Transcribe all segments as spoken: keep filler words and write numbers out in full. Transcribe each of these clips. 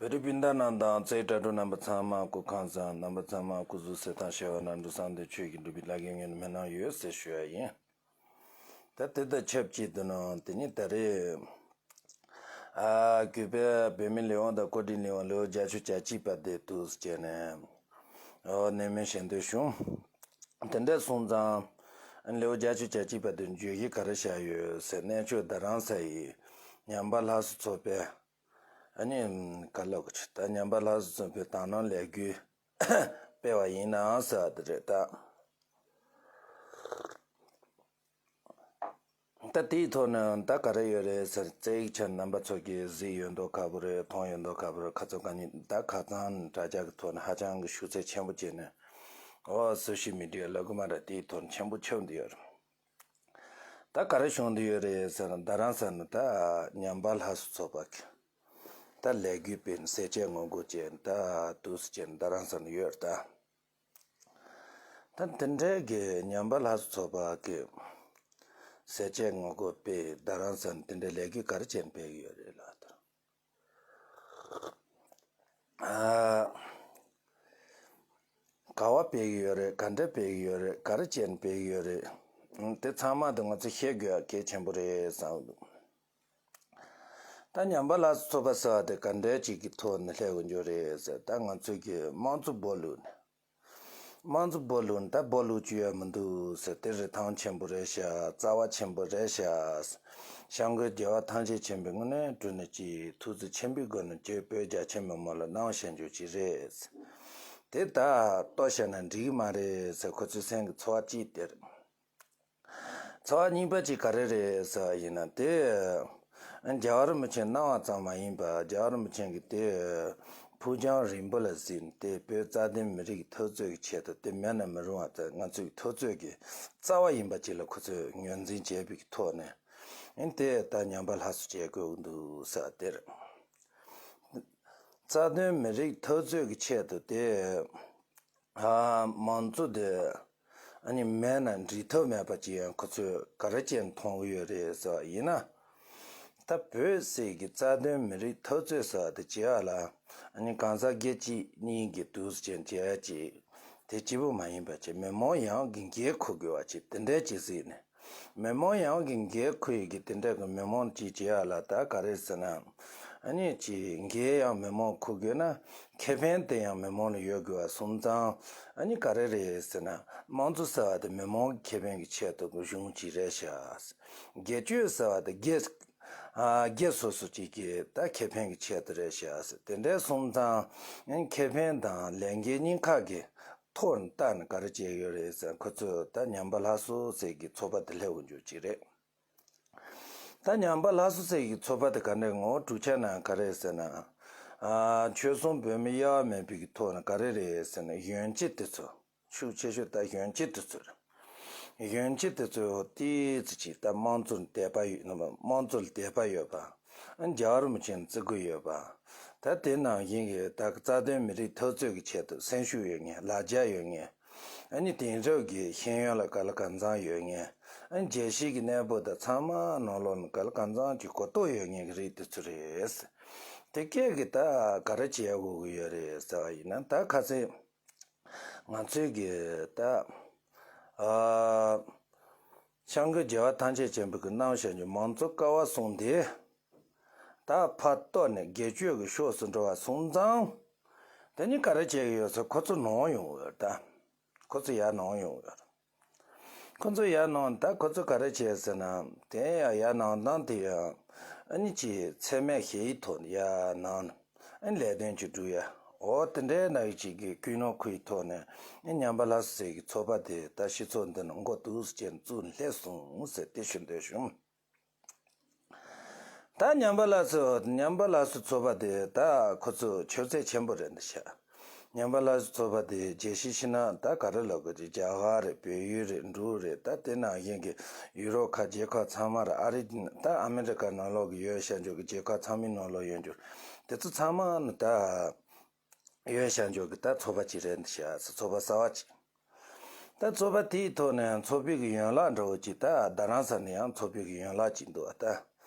བོད་རིགས་སྤུན་ཟླ་རྣམས་དང་རྩེ་དྲ་གྲོགས་རྣམ་པ་ཚང་མ་སྐུ་ཁམས་བཟང་། རྣམ་པ་ཚང་མ་སྐུ་གཟུགས་གསལ་ཐང་ཤེས་པ་ན་འགྲོ་བསམ་སྟེ་ཆོས་ཀྱི་འབྲུ་བའི་བླ་རྒན་ངོས་ནས་སྨོན་ལམ་ཡོད་ཟེར་ཞུ་ཡ་ཡིན། ད་དེ་དང་ཆབས་ཅིག་ཏུ་ནང་དེ་ཉིད་ད་རེས་ཨ་གུས་པའི་བོད་མི་ལས་དབང་དང་བཀའ་ཁྲིའི་ལས་དབང་ལོ་བརྒྱད་ཅུ་གྱ་གཅིག་པ་དེ་འདུག་ཟེར་ནས་ཨོ་གནས་མལ་ཞལ་འདོན་བྱུང་། དེ་འདྲ་སོང་ཙང་ལེའུ་བརྒྱད་ཅུ་གྱ་གཅིག་པ་དེ་བརྗོད་གཞི་ག་རེ་བཞག་ཡོད་ཟེར་གནས་མཆོག་རྡ་རམ་ས་ཡི་ཉམས་པ་སླར་གསོ་ཚོགས་པས་ཨ་ནི་ག་ལབ་གི་ད་ཉམས་པ་སླར་གསོ་ཚོགས་པའི་དག་སྣང་ལས་འགུལ་སྤེལ་བ་ཡིན་ནའང་ཟེར་བ་དེ་རེད་ད། ད་དེའི་ཐོག་ནས་ད་ག་རེ་ཡོད་རེད་ཟེར་རྩེ་ཡིག་ཆ་རྣམ་པ་ཚོ་གིས་གཟིགས་ཡོད་མདོག་ཁ་པོ་རེད། མཐོང་ཡོད་མདོག་ཁ་པོ་རེད། ཁ་ཚོ་ག་ནི་ད་ཁ་ཚང་དྲ་རྒྱ་གི་ཐོག་ནས་ཧ་ཅང་གི་ཤུགས་ཚད་ཆེན་པོ་བྱས་ནས་ཨོ་སོ་ཤལ་མི་ཌི་ཡ་ལབ་གི་མ་རེད། དེའི་ཐོག་ནས་ཆེན་པོ་ཆགས་འདི་ཡོད་རེད། ད་ག་རེ་བྱུང་འདི་ཡོད་རེད་ཟེར་ན་རྡ་རམ་ས་ནས་ད་ཉམས་པ་སླར་གསོ་ཚོགས་པ་གི་ད་ལས་འགུལ་སྤེལ་ནས་ཟས་བཅད་ངོ་རྒོལ་བྱས་ད་དུས་སུ་བྱས་ནས་རྡ་རམ་ས་ནས་ཡོད་རེད་ད། ད་དེ་འདྲའི་གི་ཉམས་པ་སླར་གསོ་ཚོགས་པ་གི་ཟས་བཅད་ངོ་རྒོལ་སྤེལ་རྡ་རམ་ས་ནས་དེ་འདྲའི་ལས་འགུལ་ག་རེ་བྱས་ནས་སྤེལ་གི་ཡོད་རེད་ལབ་ད། ཨ་ག་བ་སྤེལ་གི་ཡོད་རེད། ག་འདྲ་སྤེལ་གི་ཡོད་རེད། ག་རེ་བྱས་ནས་སྤེལ་གི་ཡོད་རེད། ཨང་དེ་ཚང་མ་དེ་ང་ཚོ་ཤེས་དགོས་ཡ་གལ་ཆེན་པོ་རེད་བསམ་གི་འདུག་ད་ཉམས་པ་སླར་གསོ་ཚོགས་པ་ཟེར་བ་དེ་ག་འདྲའི་ཅིག་གི་ཐོག་ནས་སླེབས་ཡོང་རྒྱུ་རེད་ཟེར། ད་ང་ཚོ་གི་དམངས་གཙོ་སྦོ་ལུགས་ནས་དམངས་གཙོ་སྦོ་ལུགས་ནས་ད་སྦོ་ལུགས་བཅོས་ཡ་མི་འདུག་ཟེར། དེ་རིན་ཐང་ཆེན་པོ་རེད་ཤག་རྩ་བ་ཆེན་པོ་རེད་ཤག་སྐྱབས་མགོན་རྒྱལ་བ་ཐམས་ཅད་མཁྱེན་པའི་དངོས་གནས་དྲིན་ནས་ཀྱི་ཐུགས་བརྩེ་ཆེན་པོའི་སྒོ་ནས་ཀྱི་བོད་རྒྱ་ཆེ་མི་མང་ལ་གནང་བ་བྱ་རྒྱུ་ཅིག་རེད། དེ་ད་ལྟོས་བྱས་ན་འགྲིག་གི་མ་རེད་ཟེར་ཁོ་ཚོའི་སེམས་ཀྱི་ཚོར་བ་གཅིག་དེ་རེད། ཚོར་བ་གཉིས་པ་གཅིག་ག་རེ་རེད་ཟེར་བ་ཡིན་ན་དེ། རྒྱལ་བ་རིན་པོ་ཆེ་གནང་བ་ཙམ་མ་ཡིན་པར་རྒྱལ་བ་རིན་པོ་ཆེ་གིས་དེ་ཕུགས་རྒྱང་རིང་པོ་ལ་གཟིགས་ནས་དེ་བོད་རྩ་དོན་མི་རིགས་འཐབ་རྩོད་ཀྱི་ཆེད་དུ་དེ་མེད་ན་མི་རུང་བ་དེ་ང་ཚོའི་འཐབ་རྩོད་ཀྱི་རྩ་བ་ཡིན་པ་ཅིག་ལ་ཁོ་ཚོས་ངོས་འཛིན་བྱས་པའི་ཐོག་ནས་དེ་ད་ཉམས་པ་སླར་གསོ་བྱེད་དགོས་འདུག་ཟེར་བ་དེ་རེད། རྩ་དོན་མི་རིགས་འཐབ་རྩོད་ཀྱི་ཆེད་དུ་དེ། ཨ་མང་གཙོ་དེ་ཨ་ནི་མེད་ན་འགྲིག་ཐབས་མེད་པ་ཅིག་ཡང་ཁོ་ཚོས་ག་རེ་བྱས་ནས་མཐོང་གི་ཡོད་རེད་ཟེར་བ་ཡིན་ན། ད་བོད་ཟེར་གི་རྩ་དོན་མི་རིགས་འཐབ་རྩོད་ཟེར་བ་དེ་བྱེད་ཡ་ལ་ཨ་ནི་གང་ཟག་སྒེར་གཅིག་གཉིས་ཀྱི་དུས་ཟེར་བྱེད་ཡ་ཅིག་དེ་གཅིག་པུ་མ་ཡིན་པ་ཅིག་མི་མང་ཡོངས་ཀྱི་འགན་འཁུར་དགོས་པ་ཅིག་དེ་འདྲའི་ཅིག་གཟིགས་ནས། མི་མང་ཡོངས་ཀྱི་འགན་འཁུར་ཡི་གི་དེ་འདྲ་གི་མི་མང་ཅིག་བྱེད་ཡ་ལ་ད་ག་རེ་ཟེར་ན། ཨ་ནི་ཅིག་འགན་ཡང་མི་མང་འཁུར་དགོས་ན་ཁེ་ཕན་དེ་ཡང་མི་མང་ལ་ཡོད་དགོས་པ་སོང་ཙང་ཨ་ནི་ག་རེ་རེད་ཟེར་ན་དམངས་གཙོ་ཟེར་བ་དེ་མི་མང་གི་ཁེ་ཕན་གྱི་ཆེད་དུ་གི་གཞུང་ཅིག་རེད་ཤག་སྒེར་གཅོད་ཟེར་བ་དེ་སྒེར་ཨ་སྒེར་སོ་སོ་ཅིག་གི་ད་ཁེ་ཕན་གྱི་ཆེད་དུ་རེད་ཤག་དེ་འདྲ་སོང་ཙང་ཨ་ནི་ཁེ་ཕན་དང་ལས་འགན་གཉིས་ཀ་གི་ཐོག་ནས་བལྟས་ན་ག་རེ་བྱས་ཡོད་རེད་ཟེར་ན་ཁོ་ཚོས་ད་ཉམས་པ་སླར་གསོ་ཟེར་གི་ཚོགས་པ་དེ་སླེབས་ཡོང་རྒྱུ་ཅིག་རེད། ད་ཉམས་པ་སླར་གསོ་ཟེར་གི་ཚོགས་པ་དེ་ག་འདྲ་ངོ་བོ་གྲུབ་ཆ་ན་ག་རེ་ཟེར་ན། ཨ་ཆོལ་གསུམ་བོད་མི་དབྱེ་བ་མེད་པའི་གི་ཐོག་ནས་ག་རེ་རེད་ཟེར་ན་གཞོན་སྐྱེས་དེ་ཚོ་ཤུགས་ཆེ་ཤོས་ད་གཞོན་སྐྱེས་དེ་ཚོ་རེད། གཞོན་སྐྱེས་དེ་ཚོས་ཏོག་ཙམ་ཅིག་ད་དམངས་གཙོ་ལ་དད་པ་ཡོད་དམངས་གཙོ་ལ་དད་པ་ཡོད་པ། རྒྱལ་བ་རིན་པོ་ཆེ་ལ་བརྩི་བཀུར་ཡོད་པ། ད་དེ་ནང་བཞིན་གྱི་ད་རྩ་དོན་མི་རིགས་འཐབ་རྩོད་ཀྱི་ཆེད་དུ་སེམས་ཤུགས་ཡོད་མཁན་ལ་རྒྱ་ཡོད་མཁན། ཨ་ནི་དེང་རབས་ཀྱི་ཤེས་ཡོན་ལ་ག་ལ་གང་འཚམ་ཡོད་མཁན། ཨ་ནི་རྒྱལ་སྤྱིའི་གནས་བབ་དང་ཚང་མ་ནང་ལོགས་ནས་ག་ལ་གང་འཚམ་གྱི་གོ་རྟོགས་ཡོད་མཁན་གྱི་རིགས་དེ་ཚོ་རེད། དེ་སྐད་ཀྱི་ད་ག་རེ་བྱེད་དགོས་ཀྱི་ཡོད་རེད་ཟེར་བ་ཡིན་ན་ད་ཁ་སང་ང་ཚོའི་གི་ད་ཨ་སྐྱབས་མགོན་རྒྱལ་བ་ཐམས་ཅད་མཁྱེན་པའི་གི་གནང་བཞག་རྒྱུ་མང་གཙོ་ཀ་བ་གསུམ་དེ་ད་ཕར་གཏོར་ནས་སྒེར་གཅོད་ཀྱི་ཕྱོགས་སུ་འགྲོ་བ་སོང་ཙང་། དེ་ནི་ག་རེ་བྱེད་ཀྱི་ཡོད་ཟེར་ཁོ་ཚོ་ནང་ཡོང་གི་ཡོད་ད། ཁོ་ཚོ་ཡར་ནང་ཡོང་གི་ཡོད། ཁོ་ཚོ་ཡར་ནང་ད་ཁོ་ཚོ་ག་རེ་བྱས་ཟེར་ན། དེ་ཡང་ཡར་ནང་དང་དེ་ཡང་ཨ་ནི་ཅིག་མཚན་སྨད་ཞེ་ཡི་ཐོག་ནས་ཡར་ནང་ཨ་ནི་ལས་དོན་ཅིག་བསྒྲུབ་ཡ། འོ་དེ་འདྲའི་ནང་ཅིག་གི་ཀུན་སློང་ཁུར་ཡི་ཐོག་ནས་ཨ་ཉམས་པ་སླར་གསོ་ཟེར་གི་ཚོགས་པ་དེ་ད་སྤྱི་ཚོགས་འདི་ན་མགོ་འདུག་སེ་བྱས་ནས་བཙུགས་ནས་སླེབས་སོང་ཟེར་དེ་ཞུ་འདོད་བྱུང་། ད་ཉམས་པ་སླར་གསོ་ཉམས་པ་སླར་གསོ་ཚོགས་པ་དེ་ད་ཁོ་ཚོ་ཆུ་ཚད་ཆེན་པོ་རེད་འདི་ཤག་ཉམས་པ་སླར་གསོ་ཚོགས་པ་དེ་རྒྱལ་སྤྱིའི་ཕྱི་ནང་ད་ག་རེ་ལབ་དགོས་ཀྱི་རྒྱ་གར་རེད། བལ་ཡུལ་རེད། འབྲུག་རེད། ད་དེ་ནང་བཞིན་གྱི་ཡུ་རོབ་ཁག་རྒྱལ་ཁབ་ཚང་མ་རེད། ཨ་རི་ད་ཨ་མི་རི་ཀ་ནང་ལོགས་ཀྱི་ཡོད་ཤག་འཇོག་གི་རྒྱལ་ཁབ་ཚང་མའི་ནང་ལོགས་ཡོད་འཇོག་དེ་ཚོ་ཚང་མ་ནི་ད། ཡོད་ཤག་འཇོག་གི་ད་ཚོགས་པ་ཅིག་རེད་འདི་ཤག་ཚོགས་པ་གསར་བ་ཅིག་ད་ཚོགས་པ་དེའི་ཐོག་ནས་ཚོགས་པའི་གི་ཡན་ལག་འདྲ་བོ་ཅིག་ད་རྡ་རམ་ས་ནས་ཡང་ཚོགས་པའི་གི་ཡན་ལག་ཅིག་འདུག་བ། ད་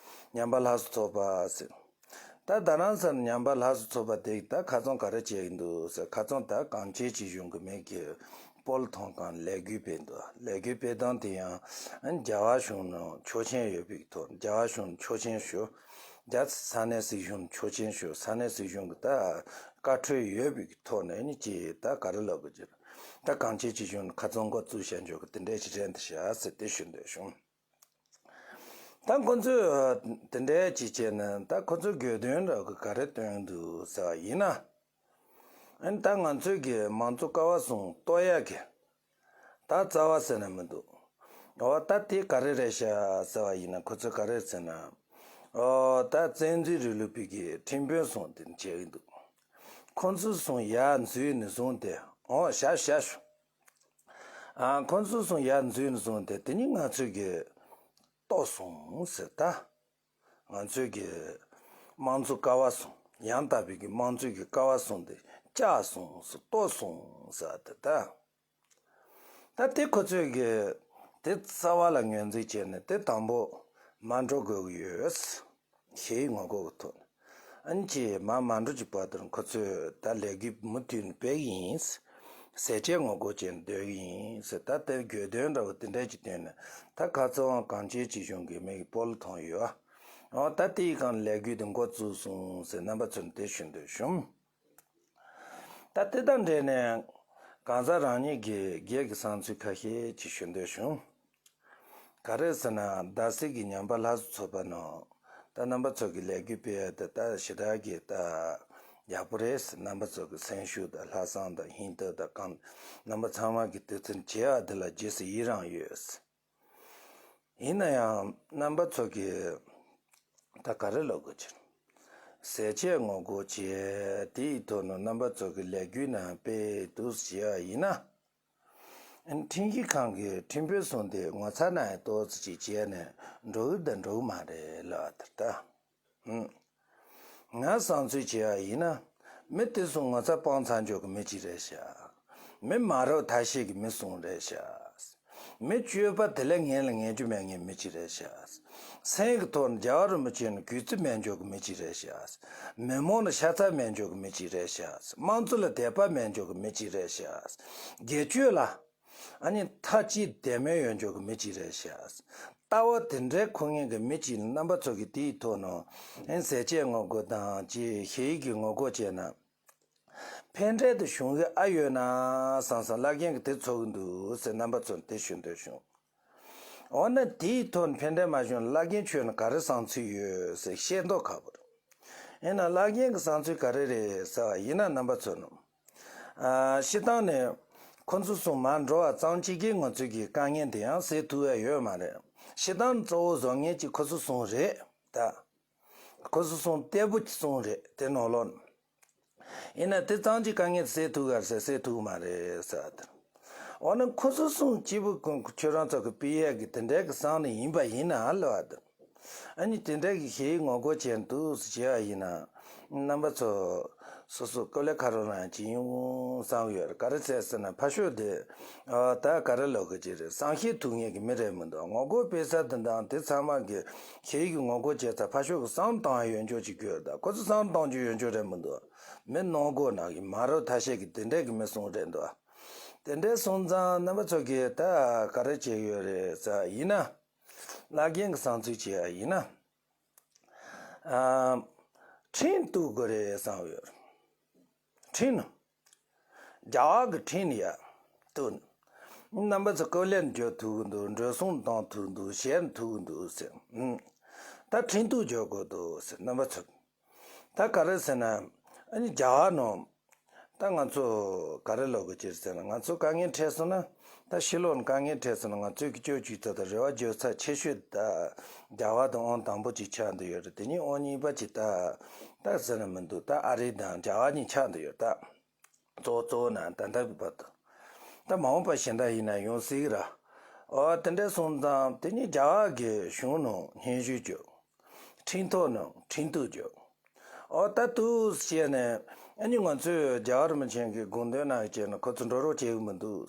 ཉམས་པ་སླར་གསོ་ཚོགས་པ་ཟེར། ད་རྡ་རམ་ས་ལ་ཉམས་པ་སླར་གསོ་ཚོགས་པ་དེ་ད་ཁ་རྩང་ག་རེ་བྱས་ཀྱི་འདུག་ཟེར། ཁ་རྩང་ད་གངས་ཅན་གྱི་གཞུང་གི་མི་གི་སྤོ་ལོ་གཏོང་གང་ལས་འགུལ་སྤེལ་འདུག་ལས་འགུལ་སྤེལ་སྟངས་དེ་ཡང་རྒྱལ་བ་གཞུང་ནང་ཆོག་མཆན་ཡོད་པའི་ཐོག་རྒྱལ་བ་གཞུང་ཆོག་མཆན་ཞུ། རྒྱ་ས་གནས་སྲིད་གཞུང་ཆོག་མཆན་ཞུ། ས་གནས་སྲིད་གཞུང་གི་ད་བཀའ་འཁྲོལ་ཡོད་པའི་ཐོག་ནས་ནི་ཅི་ད་ག་རེ་ལབ་དགོས་ཀྱི་རེད། ད་གངས་ཅན་གྱི་གཞུང་ནས་ཁ་རྩང་འགོ་བཙུགས་བྱ་འཇོག་གི་དེ་འདྲས་ཅིག་རན་དུ་བྱ་ཟེར་དེ་ཞུ་འདོད་བྱུང་། ད་ཁོ་ཚོས་དེ་འདྲའི་ཅིག་བྱས་ནས་ད་ཁོ་ཚོས་དགོས་དོན་ར་གི་ག་རེ་སྟོན་འདུག་ཟེར་བ་ཡིན་ན། ཨན་ད་ང་ཚོས་གི་མང་གཙོ་ཀ་བ་གསུམ་གཏོར་ཡག་གི་ད་རྩ་བ་ཟེར་ན་མི་འདུག་འོ་ད་དེ་ག་རེ་རེད་ཤག་ཟེར་བ་ཡིན་ན། ཁོ་ཚོས་ག་རེ་ཟེར་ན། འོ་ད་བཙན་འཛུལ་རིང་ལུགས་པའི་གི་ཁྲིམས་དཔོན་གསུམ་དེ་བྱས་ཀྱི་འདུག་ཁོ་ཚོ་གསུམ་ཡར་འཛུལ་ནས་བཟུང་སྟེ་འོ་བཞག་བཞག་ཞུ། ཨ་ཁོ་ཚོ་གསུམ་ཡར་འཛུལ་ནས་བཟུང་སྟེ་དེ་ནི་ང་ཚོས་གི་གཏོར་སོང་ཟེར། ད་ང་ཚོས་ཀྱི་དམངས་གཙོ་ཀ་བ་གསུམ་ཡང་དག་པའི་གི་དམངས་གཙོའི་གི་ཀ་བ་གསུམ་དེ་བཅག་སོང་ཟེར། གཏོར་སོང་ཟེར་དེ་ད། ད་དེ་ཁོ་ཚོས་ཀྱི་དེ་རྩ་བ་ལ་ངོས་འཛིན་བྱས་ནས་དེ་དང་པོ་མ་འགྲོ་དགོས་ཀྱི་ཡོད། ཞེས་ངོ་རྒོལ་གྱི་ཐོག་ནས་ཨ་ནི་ཅི་མ་མ་འགྲོ་གྱི་བར་དུ་ཁོ་ཚོས་ད་ལས་འགུལ་མུ་མཐུད་ནས་སྤེལ་གྱི་ཡིན། ཟས་བཅད་ངོ་རྒོལ་བྱས་ནས་སྡོད་ཀྱི་ཡིན་ཟེར། ད་དེ་དགོས་དོན་འདྲ་བོ་དེ་འདྲ་ཅིག་བཏོན་ནས་ད་ཁ་རྩང་གངས་ཅན་སྤྱི་གཞུང་གི་མི་གི་སྤོ་ལོ་ཐོན་ཡོད། འོ་ད་དེའི་སྒང་ལས་འགུལ་དེ་འགོ་བཙུགས་སོང་ཟེར་རྣམ་པ་ཚོར་དེ་ཞུ་འདོད་བྱུང་། ད་དེ་དང་འབྲེལ་ནས་གང་ཟག་རང་ཉིད་ཀྱི་སྒེར་གྱི་བསམ་ཚུལ་ཁ་ཤས་ཅིག་ཞུ་འདོད་བྱུང་། ག་རེ་ཟེར་ན་རྡ་སའི་གི་ཉམས་པ་སླར་གསོ་ཚོགས་པ་ནང་ད་རྣམ་པ་ཚོ་གི་ལས་འགུལ་སྤེལ་ཡ་དེ་ད་ཞེ་དྲག་གི་ད་ཡག་པོ་རེད་ཟེར། རྣམ་པ་ཚོ་གི་སེམས་ཤུགས་དང་ལྷག་བསམ་དང་ཧིང་སྟོབས་དང་གང་རྣམ་པ་ཚང་མ་གི་དུས་ཚོད་བྱེད་ཡ་དེ་ལ་རྗེས་སུ་ཡི་རང་ཡོད། ཡིན་ན་ཡང་རྣམ་པ་ཚོ་གི་ད་ག་རེ་ལབ་དགོས་ཀྱི་རེད། ཟས་བཅད་ངོ་རྒོལ་བྱས་དེའི་ཐོག་ནས་རྣམ་པ་ཚོ་གི་ལས་འགུལ་ནང་སྤེལ་འདུག་ཟེར་བ་ཡིན་ན། ཁྲིམས་ཞིབ་ཁང་གི་ཁྲིམས་དཔོན་གསུམ་དེ་ངོ་ཚ་ན་ཡང་ཏོག་ཙམ་ཅིག་བྱས་ནས་འགྲོ་གི་ད་འགྲོ་གི་མ་རེད་ལབ་པ་དེ་ལྟ། ཧུམ། ང་བསམ་ཚུལ་བྱས་པ་ཡིན་ན། མི་དེ་གསུམ་ངོ་ཚ་སྤང་ཚར་འཇོག་གི་མི་གཅིག་རེད་ཤག་མི་མ་རབས་ཐ་ཤལ་གྱི་མི་གསུམ་རེད་ཤག་མི་སྤྱོད་པ་དེ་ལས་ངན་ལ་ངན་རྒྱུ་མེད་མཁན་མི་གཅིག་རེད་ཤག་སེམས་ཀྱི་ཐོག་ནས་རྒྱལ་བ་རིན་པོ་ཆེ་ནས་གུས་བརྩི་མེད་འཇོག་གི་མི་གཅིག་རེད་ཤག་མི་མང་ལ་ཤ་ཚ་མེད་འཇོག་གི་མི་གཅིག་རེད་ཤག་དམངས་གཙོ་ལ་དད་པ་མེད་འཇོག་གི་མི་གཅིག་རེད་ཤག་སྒེར་གཅོད་ལ་ཨ་ནི་མཐའ་གཅིག་དད་མོས་ཡོད་འཇོག་གི་མི་གཅིག་རེད་ཤག་ལྟ་བ་དེ་འདྲའི་འཁོར་མཁན་གྱི་མི་གཅིག་ལ་རྣམ་པ་ཚོ་གིས་དེའི་ཐོག་ནས་ཨེ་ཟས་བཅད་ངོ་རྒོལ་དང་ཅིག་ཞི་བའི་གི་ངོ་རྒོལ་བྱས་ན། ཕན་འབྲས་དེ་བྱུང་གི་ཨ་ཡོད་ན་བསམ་བསམ་བླ་རྒན་གྱིས་དེ་ཚོར་གི་འདུག་ཟེར་རྣམ་པ་ཚོར་དེ་ཞུ་འདོད་བྱུང་། འོ་ན་དེའི་ཐོག་ནས་ཕན་འབྲས་མ་བྱུང་ན་བླ་རྒན་ཁྱོད་ནས་ག་རེ་བསམ་ཚུལ་ཡོད་ཟེར་བཤད་མདོག་ཁ་པོ་རེད། ཡིན་ན་བླ་རྒན་གྱི་བསམ་ཚུལ་ག་རེ་རེད་ཟེར་བ་ཡིན་ན་རྣམ་པ་ཚོ་ནས། ཨ་སྤྱིར་བཏང་ནས་ཁོ་ཚོ་གསུམ་མར་འགྲོ་བ་ཙམ་གཅིག་གིས་ང་ཚོའི་གི་དཀའ་ངལ་དེ་ཡང་སེལ་ཐུབ་ཡ་ཡོད་མ་རེད། སྤྱིར་བཏང་གཙོ་བོ་བཟོ་མཁན་གཅིག་ཁོ་ཚོ་གསུམ་རེད་ད། ཁོ་ཚོ་གསུམ་བལྟས་པོ་གསུམ་རེད་དེ་ནང་ལོགས། ཡིན་ན་དེ་ཙམ་གྱིས་དཀའ་ངལ་སེལ་ཐུབ་ག་ཟེར་སེལ་ཐུབ་མ་རེད་ཟེར་བ་དང་། འོ་ན་ཁོ་ཚོ་གསུམ་གཅིག་པུ་ཁོ་ཁྱོད་རང་ཚོ་གི་སྤེལ་ཡས་ཀྱི་དེ་འདྲའི་གི་བསམ་ནི་ཡིན་པ་ཡིན་ན་ལབ་པ་དང་། ཨ་ནི་དེ་འདྲའི་གི་ཞི་བའི་ངོ་རྒོལ་བྱས་འདུག་ཟེར་བྱས་པ་ཡིན་ན། རྣམ་པ་ཚོ་སོ་སོ་ཀོ་ལེ་ཁ་རོ་ལ་ཡང་ཅི་ཡིན་འོང་བསམ་ཡོད་རེད། ག་རེ་ཟེར་ཟེར་ན་ཕར་ཕྱོགས་དེ་ཨ་ད་ག་རེ་ལབ་དགོས་ཀྱི་རེད། བསམ་ཤེས་ཐུབ་མཁན་གྱི་མི་རེད་མི་འདུག་ངོ་རྒོལ་སྤེལ་ས་དེ་དང་དེ་ཚང་མ་གི་ཞི་བའི་གི་ངོ་རྒོལ་བྱས་ཚར་ཕར་ཕྱོགས་གི་བསམ་བཏང་ཡ་ཡོད་འཇོག་ཅིག་དགོས་རེད། ད་ཁོ་ཚོ་བསམ་བཏང་རྒྱུ་ཡོད་འཇོག་རེད་མི་འདུག་མི་ནང་སྒོ་ནང་གི་མ་རབས་ཐ་ཤལ་གྱི་དེ་འདྲས་ཀྱི་མི་གསུམ་རེད་འདུག་དེ་འདྲས་སོང་ཙང་རྣམ་པ་ཚོ་གིས་ད་ག་རེ་བྱས་ཡོད་རེད་ཟེར་ཡིན་ན། བླ་རྒན་གྱི་བསམ་ཚུལ་བྱས་ཡ་ཡིན་ན། ཨ། ཁྲིམས་གཏུག་དགོས་རེད་བསམ་ཡོད། ཁྲིམས། རྒྱ་གར་གྱི་ཁྲིམས་ཡ། གཏུག་རྣམ་པ་ཚོ་ཀོ་ལེར་འཇོག་ཐུབ་ཀྱི་འདུག་འགྲོ་སོང་གཏོང་ཐུབ་ཀྱི་འདུག་ཞལ་ཐུག་གི་འདུག་ཟེར། ཨུམ། ད་ཁྲིམས་གཏུག་འཇོག་དགོས་འདུག་ཟེར་རྣམ་པ་ཚོ། ད་ག་རེ་ཟེར་ན། ཨ་ནི་རྒྱ་གར་ནང་། ད་ང་ཚོ་ག་རེ་ལབ་དགོས་ཀྱི་རེད་ཟེར་ན་ང་ཚོ་དཀའ་ངལ་འཕྲད་སོང་ན། ད་ཕྱི་ལོགས་ནས་དཀའ་ངལ་འཕྲད་སོང་ན་ང་ཚོའི་གི་སྤྱོད་བྱེད་ཚད་དང་རེ་བ་བརྗོད་ཚད་ཆེ་ཤོས་ད་རྒྱ་གར་དང་ཨང་དང་པོ་གཅིག་ཆགས་འདུག་ཡོད་རེད། དེ་ནས་ཨང་གཉིས་པ་གཅིག་ད་ད་ཟེར་ན་མི་འདུག་ད་ཨ་རི་དང་རྒྱ་གར་གཉིས་ཆགས་འདུག་ཡོད་ད། གཙོ་བོ་གཙོ་བོ་ན་ད་ལྟ་གི་བར་དུ། ད་མ་འོངས་པ་གཞན་དག་ཡིན་ན་ཡོང་སྲིད་གི་ར། འོ་དེ་འདྲ་སོང་ཙང་དེ་ནས་རྒྱ་གར་གི་གཞུང་ནང་སྙན་ཞུ་བརྒྱབ། ཁྲིམས་ཐོག་ནས་ཁྲིམས་གཏུག་བརྒྱབ། འོ་ད་གཏུག་བྱས་ནས་ཨ་ནི་ང་ཚོས་རྒྱལ་བ་རིན་པོ་ཆེ་གི་དགོངས་དོན་ནང་བྱས་ནས་ཁོ་ཚོ་འགྲོ་རོགས་བྱེད་གི་མི་འདུག་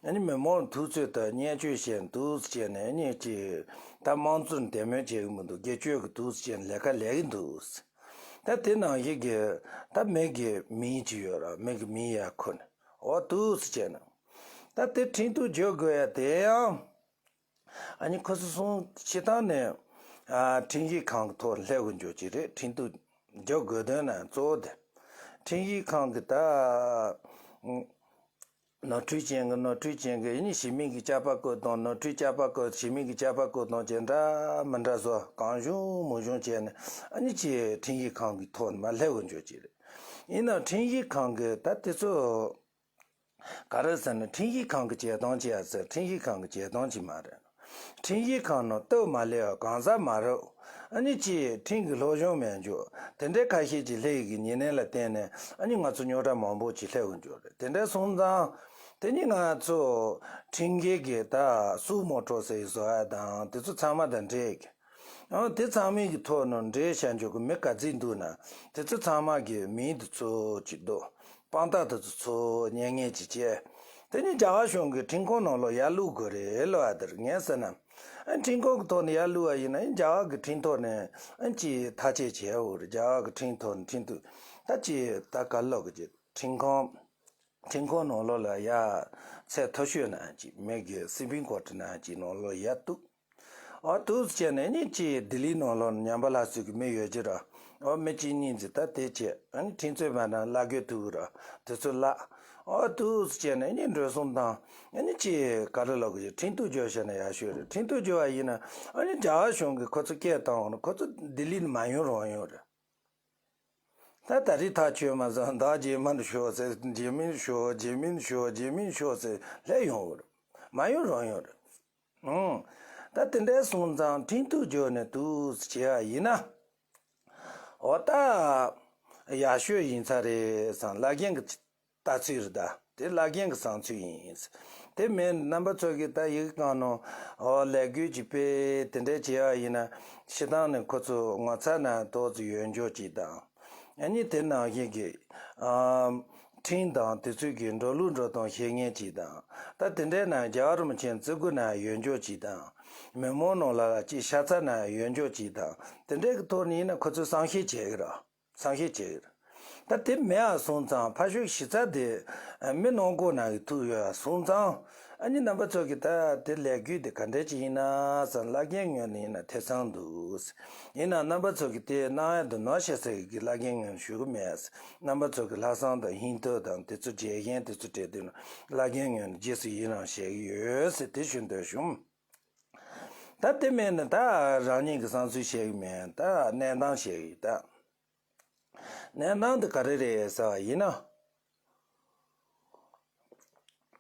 ཨ་ནི་མི་མང་ཐུབ་ཚོད་དང་བརྙས་བཅོས་བྱས་འདུག་བྱས་ནས་ཨ་ནི་ཅི་ད་དམངས་གཙོར་འདེམས་མོལ་བྱེད་གི་མི་འདུག་སྒེར་གཅོད་གི་འདུག་བྱས་ནས་ལས་ཀ་ལས་གི་འདུག་ད་དེ་ནང་བཞིན་གྱི་ད་མི་གི་མིང་ཅིག་ཡོད་ར། མི་གི་མིང་ཡར་ཁུར་ནས་འོ་འདུག་སེ་བྱས་ན། ད་དེ་འཕྲིན་ཐུང་བརྗོད་དགོས་ཡ་དེ་ཡང་ཨ་ནི་ཁོ་ཚོ་སོང་སྤྱིར་བཏང་ནས་ཨ་འཕྲིན་ཡིག་ཁང་གི་ཐོག་སླེབས་དགོས་འཇོག་ཅིག་རེད། འཕྲིན་ཐུང་བརྗོད་དགོས་དོན་ན་གཙོ་བོ་དེ་འཕྲིན་ཡིག་ཁང་གི་ད། ནོར་འཁྲུལ་ཅན་གྱི་ནོར་འཁྲུལ་ཅན་གྱི་ཨ་ནི་ཞི་མི་གི་བསྐྱར་པ་བཀོད་དང་ནོར་འཁྲུལ་བསྐྱར་པ་བཀོད། ཞི་མི་གི་བསྐྱར་པ་བཀོད་དང་བཅས་འདྲ་མི་འདྲ་བཟོ་གང་བྱུང་མང་བྱུང་བྱས་ནས་ཨ་ནི་ཅིག་འཕྲིན་ཡིག་ཁང་གི་ཐོག་ནས་མར་སླེབས་དགོས་འཇོག་ཅིག་རེད། ཡིན་ནའང་འཕྲིན་ཡིག་ཁང་གི་ད་དེ་ཚོ་ག་རེ་ཟེར་ན་འཕྲིན་ཡིག་ཁང་གི་བྱེད་སྟངས་ཅིག་ཡ་ཟེར། འཕྲིན་ཡིག་ཁང་གི་བྱེད་སྟངས་ཅིག་མ་རེད། འཕྲིན་ཡིག་ཁང་ནང་སྟབས་མ་ལེགས་པ་གང་ཟག་མ་རུབ། ཨ་ནི་ཅིག་འཕྲིན་གྱི་སློབ་སྦྱོང་མེད་འཇོག་དེ་འདྲའི་ཁ་ཤས་ཀྱི་སླེབས་ཡོད་ཀྱི་ཉེན་གནས་ལ་བརྟེན་ནས་ཨ་ནི་ང་ཚོ་རྙོག་དྲ་མང་པོ་ཅིག་སླེབས་ཡོད་འཇོག་རེད། དེ་འདྲ་སོང་ཙང་དེ་ནི་ང་ཚོ་འཕྲིན་སྐད་ཀྱི་ད་སུའུ་མོ་ཊོ་ཟེར་བཟོ་ཡ་དང་དེ་ཚོ་ཚང་མ་དང་འབྲེལ་གི། ཨ་དེ་ཚང་མའི་གི་ཐོག་ནང་འབྲེལ་བྱ་འཇོག་གི་མི་ག་ཚོད་འདུག་ན་དེ་ཚོ་ཚང་མ་གི་མིང་དེ་ཚོ་ཅིག་འདུག་དཔང་རྟགས་དེ་ཚོ་ཚོ་ཉན་ངེས་ཅིག་བྱས། དེ་ནི་རྒྱ་གར་གཞུང་གི་འཕྲིན་ཁང་ནང་ལོགས་ཡར་བླུག་དགོས་རེད་ལབ་ཡ་དེ་རེད། ངས་ཟེར་ན་ཨ་འཕྲིན་ཁང་གི་ཐོག་ནས་ཡར་བླུག་པ་ཡིན་ན་ཨ་རྒྱ་གར་གི་འཕྲིན་ཐོག་ནས་ཨ་ཅིག་ཐག་གཅོད་བྱས་འོ་རེད། རྒྱ་གར་གི་འཕྲིན་ཐོག་ནས་འཕྲིན་ཐོག་ད་ཅིག་ད་ག་ལོག་གི་ཅིག་འཕྲིན་ཁང་འཕྲིན་ཁང་ནང་ལོགས་ལ་ཡར་ཚད་མཐོ་ཤོས་ནང་ཅིག་མི་གི་སི་པིན་ཀོ་ཊི་ནང་ཅིག་ནང་ལོགས་ཡར་གཏུག་འོ་འདུག་སེ་བྱས་ནས་ཨ་ནི་ཅིག་ལྡི་ལི་ནང་ལོགས་ནས་ཉམས་པ་སླར་གསོ་གི་མི་ཡོད་ཀྱི་ར། འོ་མི་གཅིག་གཉིས་ཙམ་ད་དེ་བྱས་ཨ་ནི་འཕྲིན་ཚོད་མ་འདང་བརླག་དགོས་ཐུག་གི་ར། དེ་ཚོ་བརླག་འོ་འདུག་སེ་བྱས་ནས་ཨ་ནི་འགྲོ་སོང་བཏང་ཨ་ནི་ཅིག་ག་རེ་ལབ་དགོས་ཀྱི། འཕྲིན་ཐུང་བརྗོད་བྱས་ན་ཡག་ཤོས་རེད། འཕྲིན་ཐུང་བརྗོད་པ་ཡིན་ན་ཨ་ནི་རྒྱ་གར་གཞུང་གིས་ཁོ་ཚོ་སྐད་བཏང་འོང་ན་ཁོ་ཚོ་ལྡི་ལི་ནས་མ་ཡོང་རུང་ཡོང་རེད། ད་ད་རེས་ཐག་ཆོད་མ་སོང་། ད་རྗེས་མ་ནས་ཤོག་ཟེར། རྗེས་མ་ནས་ཤོག་རྗེས་མ་ནས་ཤོག་རྗེས་མ་ནས་ཤོག་ཟེར་སླེབས་ཡོང་གི་རེད། མ་ཡོང་རུང་ཡོང་རེད། ཨང་། ད་དེ་འདྲ་སོང་ཙང་འཕྲིན་ཐུང་བརྗོད་ནས་འདུག་སེ་བྱས་པ་ཡིན་ན། འོ་ད་ཡག་ཤོས་ཡིན་ས་རེད་བསམ། བླ་རྒན་གྱི་ལྟ་ཚུལ་རེད་ད། དེ་བླ་རྒན་གྱི་བསམ་ཚུལ་ཡིན། དེ་མིན་རྣམ་པ་ཚོ་གིས་ད་ཡི་གེ་གང་ནང་འོ་ལས་འགུལ་གྱི་དཔེ་དེ་འདྲ་བྱས་པ་ཡིན་ན་སྤྱིར་བཏང་ནས་ཁོ་ཚོ་ངོ་ཚ་ན་ཏོག་ཙམ་ཡོད་འཇོག་ཅིག་དང་། ཨ་ནི་དེ་ནང་བཞིན་གྱི་ཨམ། འཕྲིན་དང་དེ་ཚོའི་གི་འགྲོ་ལུགས་འགྲོ་སྟངས་ཤེས་མཁན་ཅིག་དང་། ད་དེ་འདྲའི་ནང་རྒྱལ་བ་རིན་པོ་ཆེ་བརྩི་བཀུར་ན་ཡོད་འཇོག་ཅིག་དང་། མི་མང་ནང་ལ་ཅིག་ཤ་ཚ་ན་ཡོད་འཇོག་ཅིག་དང་། དེ་འདྲའི་གི་ཐོག་ནས་ཡིན་ན་ཁོ་ཚོས་བསམ་ཤེས་བྱེད་གི་ར། བསམ་ཤེས་བྱེད་གི་ར། ད་དེ་མེད་པ་སོང་ཙང་ཕར་ཕྱོགས་གཞི་རྩ་དེ་མི་ནང་ཁོག་ནང་གི་ཐུག་ཡོད་པ་སོང་ཙང་། ཨ་ནི་རྣམ་པ་ཚོ་གིས་ད་དེ་ལས་འགུལ་དེ་ག་འདྲ་ཅིག་ཡིན་ན་བསམ། བླ་རྒན་ངོས་ནས་ཡིན་ན་ཐེ་ཚོམ་འདུག། ཡིན་ནའང་རྣམ་པ་ཚོ་གིས་དེ་གནང་ཡ་དེ་ནོར་ཤེས་ཟེར་གི་བླ་རྒན་ངོས་ནས་ཞུ་གི་མེད། རྣམ་པ་ཚོ་གི་ལྷག་བསམ་དང་ཧིང་སྟོབས་དང་དེ་ཚོ་རྒྱལ་ཞེན་དེ་ཚོ་སྤྲད་དུས་ན་བླ་རྒན་ངོས་ནས་རྗེས་སུ་ཡི་རང་བྱེད་ཀྱི་ཡོད་ཟེར་དེ་ཞུ་འདོད་བྱུང་། ད་དེ་མིན་ན་ད་རང་ཉིད་ཀྱི་བསམ་ཚུལ་བཤད་གི་མེད། ད་གནས་སྟངས་བཤད་གི་ད། གནས་སྟངས་དེ་ག་རེ་རེད་ཟེར་བ་ཡིན་ན།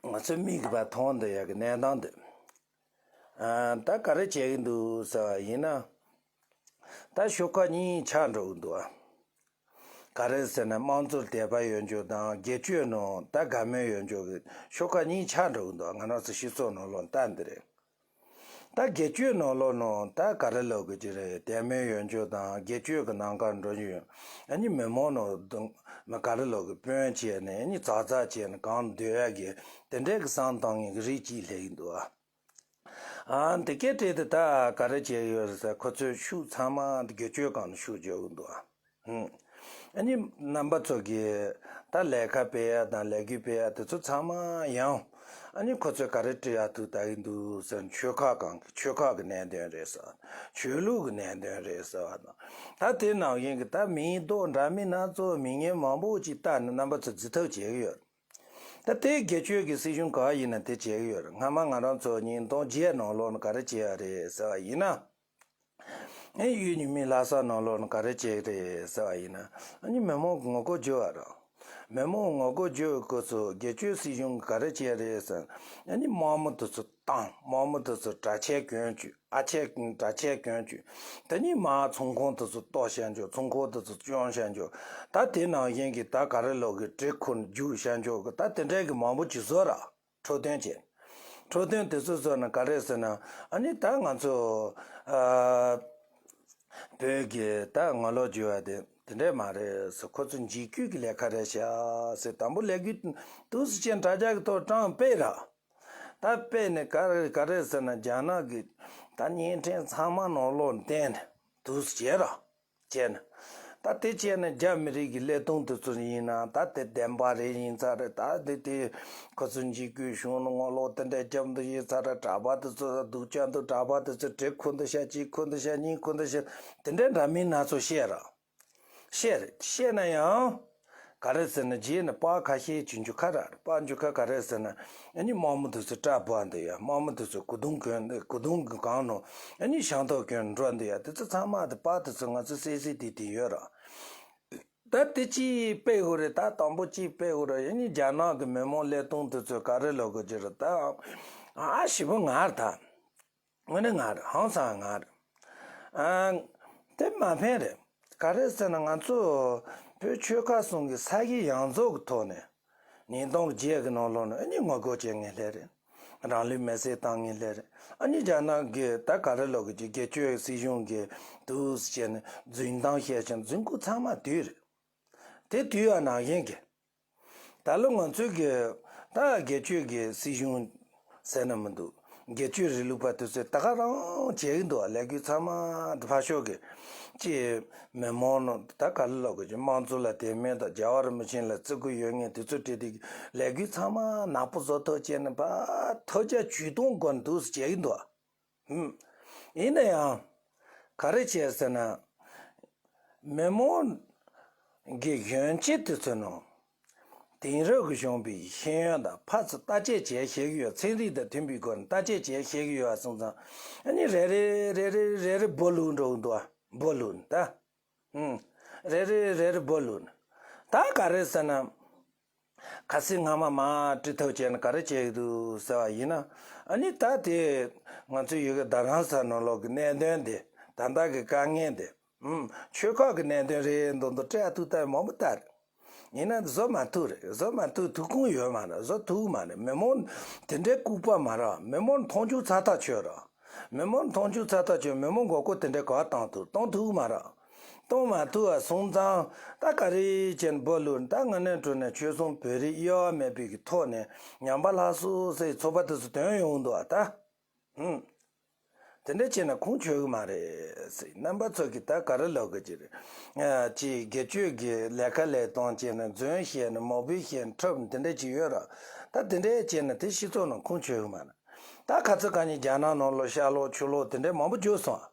ང་ཚོའི་མིག་གིས་ཕར་མཐོང་བསྡད་ཡག་གི་གནས་སྟངས་དེ། ཨ། ད་ག་རེ་བྱེད་ཀྱི་འདུག་ཟེར་བ་ཡིན་ན། ད་ཤོག་ཁག་གཉིས་ཆགས་འགྲོ་གི་འདུག་ཨ། ག་རེ་ཟེར་ན་དམངས་གཙོར་དད་པ་ཡོད་འཇོག་དང་། སྒེར་གཅོད་ནང་ད་དགའ་མོས་ཡོད་འཇོག་གི་ཤོག་ཁག་གཉིས་ཆགས་འགྲོ་གི་འདུག་ང་རང་ཚོ་སྤྱི་ཚོགས་ནང་ལོགས་ལྟ་འདི་རེད། ད་སྒེར་གཅོད་ནང་ལོགས་ནང་ད་ག་རེ་ལབ་དགོས་ཀྱི་རེད། དད་མོས་ཡོད་འཇོག་དང་། སྒེར་གཅོད་ཀྱི་ནང་ཁར་འགྲོ་རྒྱུ་ཡོད། ཨ་ནི་མི་མང་ནང་དུ་མི་ག་རེ་ལབ་དགོས། དཔོན་བྱས་ནས་ཨ་ནི་ཙག་ཙག་བྱས་ནས་གང་སྡོད་ཡག་གི་དེ་འདྲའི་གི་བསམ་བཏང་མཁན་གི་རིགས་གཅིག་སླེབས་ཀྱི་འདུག་ཨ། ཨ། དེ་སྐད་བྲིས་ཏེ་ད་ག་རེ་བྱས་ཡོད་རེད་ཟེར། ཁོ་ཚོའི་ཤུགས་ཚང་མ་སྒེར་གཅོད་སྒང་ལ་ཤུགས་རྒྱག་གི་འདུག་ཨ། ཨ་ནི་རྣམ་པ་ཚོ་གིས་ད་ལས་ཀ་སྤེལ་ཡ་དང་ལས་འགུལ་སྤེལ་ཡ་དེ་ཚོ་ཚང་མ་ཡང་ཨ་ནི་ཁོ་ཚོས་ག་རེ་བྲིས་ཡ་ཐུག་ལྟ་གི་འདུག་ཟེར། ཆོལ་ཁ་གང་གི་ཆོལ་ཁ་གི་གནད་དོན་རེད་ཟེར། ཆོས་ལུགས་ཀྱི་གནད་དོན་རེད་ཟེར་བ་དང་། ད་དེ་ནང་བཞིན་གྱི་ད་མིང་འདོགས་འདྲ་མིན་སྣ་ཚོགས་མི་ངན་མང་པོ་ཅིག་བཏགས་ནས་རྣམ་པ་ཚོ་བརྫི་ཐབས་བྱེད་ཀྱི་ཡོད། ད་ལྟའི་སྒེར་གཅོད་ཀྱི་སྲིད་གཞུང་ག་ཡིན་ན་དེ་བྱེད་ཀྱི་ཡོད་རེད། སྔ་མ་ང་རང་ཚོ་ཉིས་སྟོང་བརྒྱད་ནང་ལོགས་ནས་ག་རེ་བྱས་ཡ་རེད་ཟེར་བ་ཡིན་ན། ཨེ། གཡུ་ཉི་མའི་ལྷ་ས་ནང་ལོགས་ནས་ག་རེ་བྱས་རེད་ཟེར་བ་ཡིན་ན། ཨ་ནི་མི་མང་གི་ངོ་རྒོལ་བྱས་པ་རེད། མི་མང་གི་ངོ་རྒོལ་བྱས་སྐབས་སུ་སྒེར་གཅོད་སྲིད་གཞུང་གིས་ག་རེ་བྱས་རེད་ཟེར་ན། ཨ་ནི་དམག་མི་དེ་ཚོ་བཏང་། དམག་མི་དེ་ཚོ་གྲྭ་ཆས་གྱོན་བཅུག་ཨ་ཆས། གྲྭ་ཆས་གྱོན་བཅུག་དེ་ནས་མར་ཚོང་ཁང་དེ་ཚོ་གཏོར་བཞག་འཇོག་ཚོང་ཁང་དེ་ཚོ་བཅོམ་བཞག་འཇོག་ད་དེ་ནང་བཞིན་གྱི་ད་ག་རེ་ལབ་དགོས། གྲི་ཁུར་རྒྱུག་བཞག་འཇོག་གི་ད་དེ་འདྲའི་གི་མང་པོ་ཅིག་བཟོས་ར། འཕྲོད་བསྟེན་བྱས། འཕྲོད་བསྟེན་དེ་ཚོ་བཟོས་ན་ག་རེ་ཟེར་ན། ཨ་ནི་ད་ང་ཚོ་ཨ་བོད་ཀྱི་ད་ངོ་ལོག་བརྗོད་པ་དེ་དེ་འདྲས་མ་རེད་ཟེར། ཁོ་ཚོ་འཇིགས་སྐུལ་གྱི་ལས་ཀ་རེད་ཤག་ཟེར། དང་པོ་ལས་འགུལ་འདུག་སེ་བྱས་དྲ་རྒྱ་གི་ཐོག་གྲངས་སྤེལ་ར། ད་སྤེལ་ནས་ག་རེ་ག་རེ་ཟེར་ན། རྒྱ་ནག་གི་ད་བརྙན་འཕྲིན་ཚང་མ་ནང་ལོགས་བསྟན་ནས་འདུག་སེ་བྱས་ར། བྱས་ན། ད་དེ་བྱས་ནས་རྒྱ་མི་རིགས་ཀྱི་ཀླད་སྟོང་དེ་ཚོ་ཡིན་ན་ད་དེ་བདེན་པ་རེད། ཡིན་ཚར་རེད། ད་དེ་དེ་ཁོ་ཚོ་འཇིགས་སྐུལ་བྱུང་ནས་ངོ་ལོག་དེ་འདྲ་རྒྱབ་འདུག་ཡིན་ཚར་རེད། གྲྭ་པ་དེ་ཚོ་སྡུག་ཅག་འདུག་གྲྭ་པ་དེ་ཚོ་གྲི་ཁུ་འདི་ཤ་གཅིག་ཁུ་འདི་ཤ་གཉིས་ཁུ་འདི་ཤ་དེ་འདྲའི་འདྲ་མིན་སྣ་ཚོགས་བཤད་ར། བཤད་རེད། བཤད་ན་ཡང་ག་རེ་ཟེར་ན་རྗེས་ནས་དཔའ་ཁ་ཤས་བྱུང་རྒྱུ་ཁ་ར་རེད། དཔའ་འཇུ་ཁ་ག་རེ་ཟེར་ན་ཨ་ནི་དམག་མི་དེ་ཚོ་སྐྲ་བོར་འདུག་ཡ། དམག་མི་དེ་ཚོ་གོས་ཐུང་གོན་གོས་ཐུང་གི་སྒང་ནང་ཨ་ནི་ཤིང་ཏོག་གྱོན་འགྲོ་འདུག་ཡ། དེ་ཚོ་ཚང་མ་དེ་དཔའ་དེ་ཚོ་ང་ཚོ་གསལ་གསལ་བདེ་བདེ་ཡོད་ར། ད་དེ་ཅིག་སྤེལ་དགོས་རེད། ད་དང་པོ་ཅིག་སྤེལ་དགོས་རེད། ཨ་ནི་རྒྱ་ནག་གི་མི་མང་ཀླད་སྟོང་དེ་ཚོས་ག་རེ་ལབ་དགོས་ཀྱི་རེད། ད་ཨ་ཞེ་པོ་ངར་ད། དངོས་གནས་ངར་རེད། ཧང་སང་ངར་རེད། ཨ། དེ་མ་ཕན་རེད། ག་རེ་ཟེར་ན་ང་ཚོ་བོད་ཆོལ་ཁ་གསུམ་གྱི་ས་དགེ་བཤེས་གཉེན་ཚོགས་ཀྱི་ཐོག་ནས་ཉིས་སྟོང་བརྒྱད་ཀྱི་ནང་ལོགས་ནས་ཨ་ནི་ངོ་རྒོལ་བྱེད་མཁན་ལྷན་རེད། རང་ལུས་མེར་སྲེག་བཏང་མཁན་ལྷན་རེད། ཨ་ནི་རྒྱ་ནག་གི་ད་ག་རེ་ལབ་དགོས་ཀྱི་སྒེར་གཅོད་སྲིད་གཞུང་གི་འདུག་སེ་བྱས་ནས་རྫུན་གཏམ་བཤད་ཀྱང་རྫུན་རྐུ་ཚང་མ་དུས་རེད། དེ་དུས་ཡང་ནང་བཞིན་གྱི། ད་ལོ་ང་ཚོའི་གི་ད་སྒེར་གཅོད་ཀྱི་སྲིད་གཞུང་ཟེར་ན་མི་འདུག་སྒེར་གཅོད་རིང་ལུགས་པ་དེ་ཚོས་ད་ག་རང་བྱེད་ཀྱི་འདུག་ལས་འགུལ་ཚང་མ་ཕར་ཕྱོགས་ཀྱི་ཅི་མི་མང་ནང་ད་ག་ལ་ལོག་གི་ཅི་དམངས་གཙོ་ལ་དད་མོས་དང་རྒྱལ་བ་རིན་པོ་ཆེ་ལ་བརྩི་བཀུར་ཡོད་མཁན་དེ་ཚོ་བྲིས་ཏེ་ལས་འགུལ་ཚང་མ་ནག་པོ་བཟོ་ཐབས་བྱས་ནས་ཕར་ཐོལ་རྒྱག་ཇུས་གཏོང་སྒོ་ནས་འདུག་སེ་བྱེད་ཀྱི་འདུག་ཧུམ། ཡིན་ན་ཡང་། ག་རེ་བྱས་ཟེར་ན། མི་མང་གི་གཞོན་སྐྱེས་དེ་ཚོའི་ནང་། དེང་རབས་ཀྱི་གཞོན་པའི་ཤེས་ཡོན་དང་ཕར་ཚུར་བརྟག་དཔྱད་བྱེད་ཤེས་ཀྱི་ཡོད། ཚན་རིག་དང་མཐུན་པའི་སྒོ་ནས་བརྟག་དཔྱད་བྱེད་ཤེས་ཀྱི་ཡོད་པ་སོང་ཙང་། ཨ་ནི་རེ་རེ་རེ་རེ་རེ་རེ་སྦོ་ལུག་འགྲོ་གི་འདུག་ཨ། སྦོ་ལུག་ད། ཧུམ། རེ་རེ་རེ་རེ་སྦོ་ལུག་ད་ག་རེ་ཟེར་ན། ཁ་སང་སྔ་མ་མར་དཀྲི་ཐབས་བྱས་ནས་ག་རེ་བྱེད་ཀྱི་འདུག་ཟེར་བ་ཡིན་ན། ཨ་ནི་ད་དེ་ང་ཚོ་ཡུལ་གྱི་རྡ་རམ་ས་ལ་ནང་ལོགས་ཀྱི་གནད་དོན་དེ་ད་ལྟ་གི་དཀའ་ངལ་དེ། ཨུམ། ཆོལ་ཁ་གི་གནད་དོན་རེད་འདུག་འདུག་སྤྲད་ཐུབ་ཐབས་མང་པོ་ལྟ་རེད། ཡིན་ན་བཟོ་མ་ཐུབ་རེད། བཟོ་མ་ཐུབ་ཐུབ་ཁུངས་ཡོད་མ་རེད། བཟོ་ཐུབ་མ་རེད། མི་མང་དེ་འདྲའི་ལྐུགས་པ་མ་རེད། མི་མང་མཐོང་ཆུང་ཚ་ཐག་ཆོད་རེད། མི་མང་མཐོང་ཆུང་ཚ་ཐག་ཆོད། མི་མང་མགོ་སྐོར་དེ་འདྲའི་ག་བ་བཏང་ཐུབ་བཏང་ཐུབ་མ་རེད། གཏོང་མ་ཐུབ་པ་སོང་ཙང་ད་ག་རེ་བྱས་ནས་སྦོ་ལུག་ད་དངོས་གནས་དྲང་གནས་ཆོལ་གསུམ་བོད་རིགས་དབྱེ་བ་མེད་པའི་གི་ཐོག་ནས་ཉམས་པ་སླར་གསོ་ཟེར་ཚོགས་པ་དེ་ཚོ་ཐོན་ཡོང་འདུག་ཨ་ད། ཧུམ། དེ་འདྲ་བྱས་ན་ཁུངས་འཁྱོལ་གི་མ་རེད་ཟེར། རྣམ་པ་ཚོ་གི་ད་ག་རེ་ལབ་དགོས་ཀྱི་རེད། ཨ་ཅིག་སྒེར་གཅོད་ཀྱི་ལས་ཀ་ལས་སྟངས་བྱས་ནས་རྫུན་བཤད་ནས་མ་འོས་བཤད་ནས་འཁྲབ་དེ་འདྲ་ཅིག་ཡོད་ར། ད་དེ་འདྲ་བྱས་ན་དེ་སྤྱི་ཚོགས་ནང་ཁུངས་འཁྱོལ་གི་མ་རེད། ད་ཁ་ཚ་ཁ་ཉིན་རྒྱ་ནག་ནང་ལོགས་ཤར་ལོགས་ཕྱོགས་ལོགས་དེ་འདྲའི་མང་པོ་བརྒྱུད་སོང་།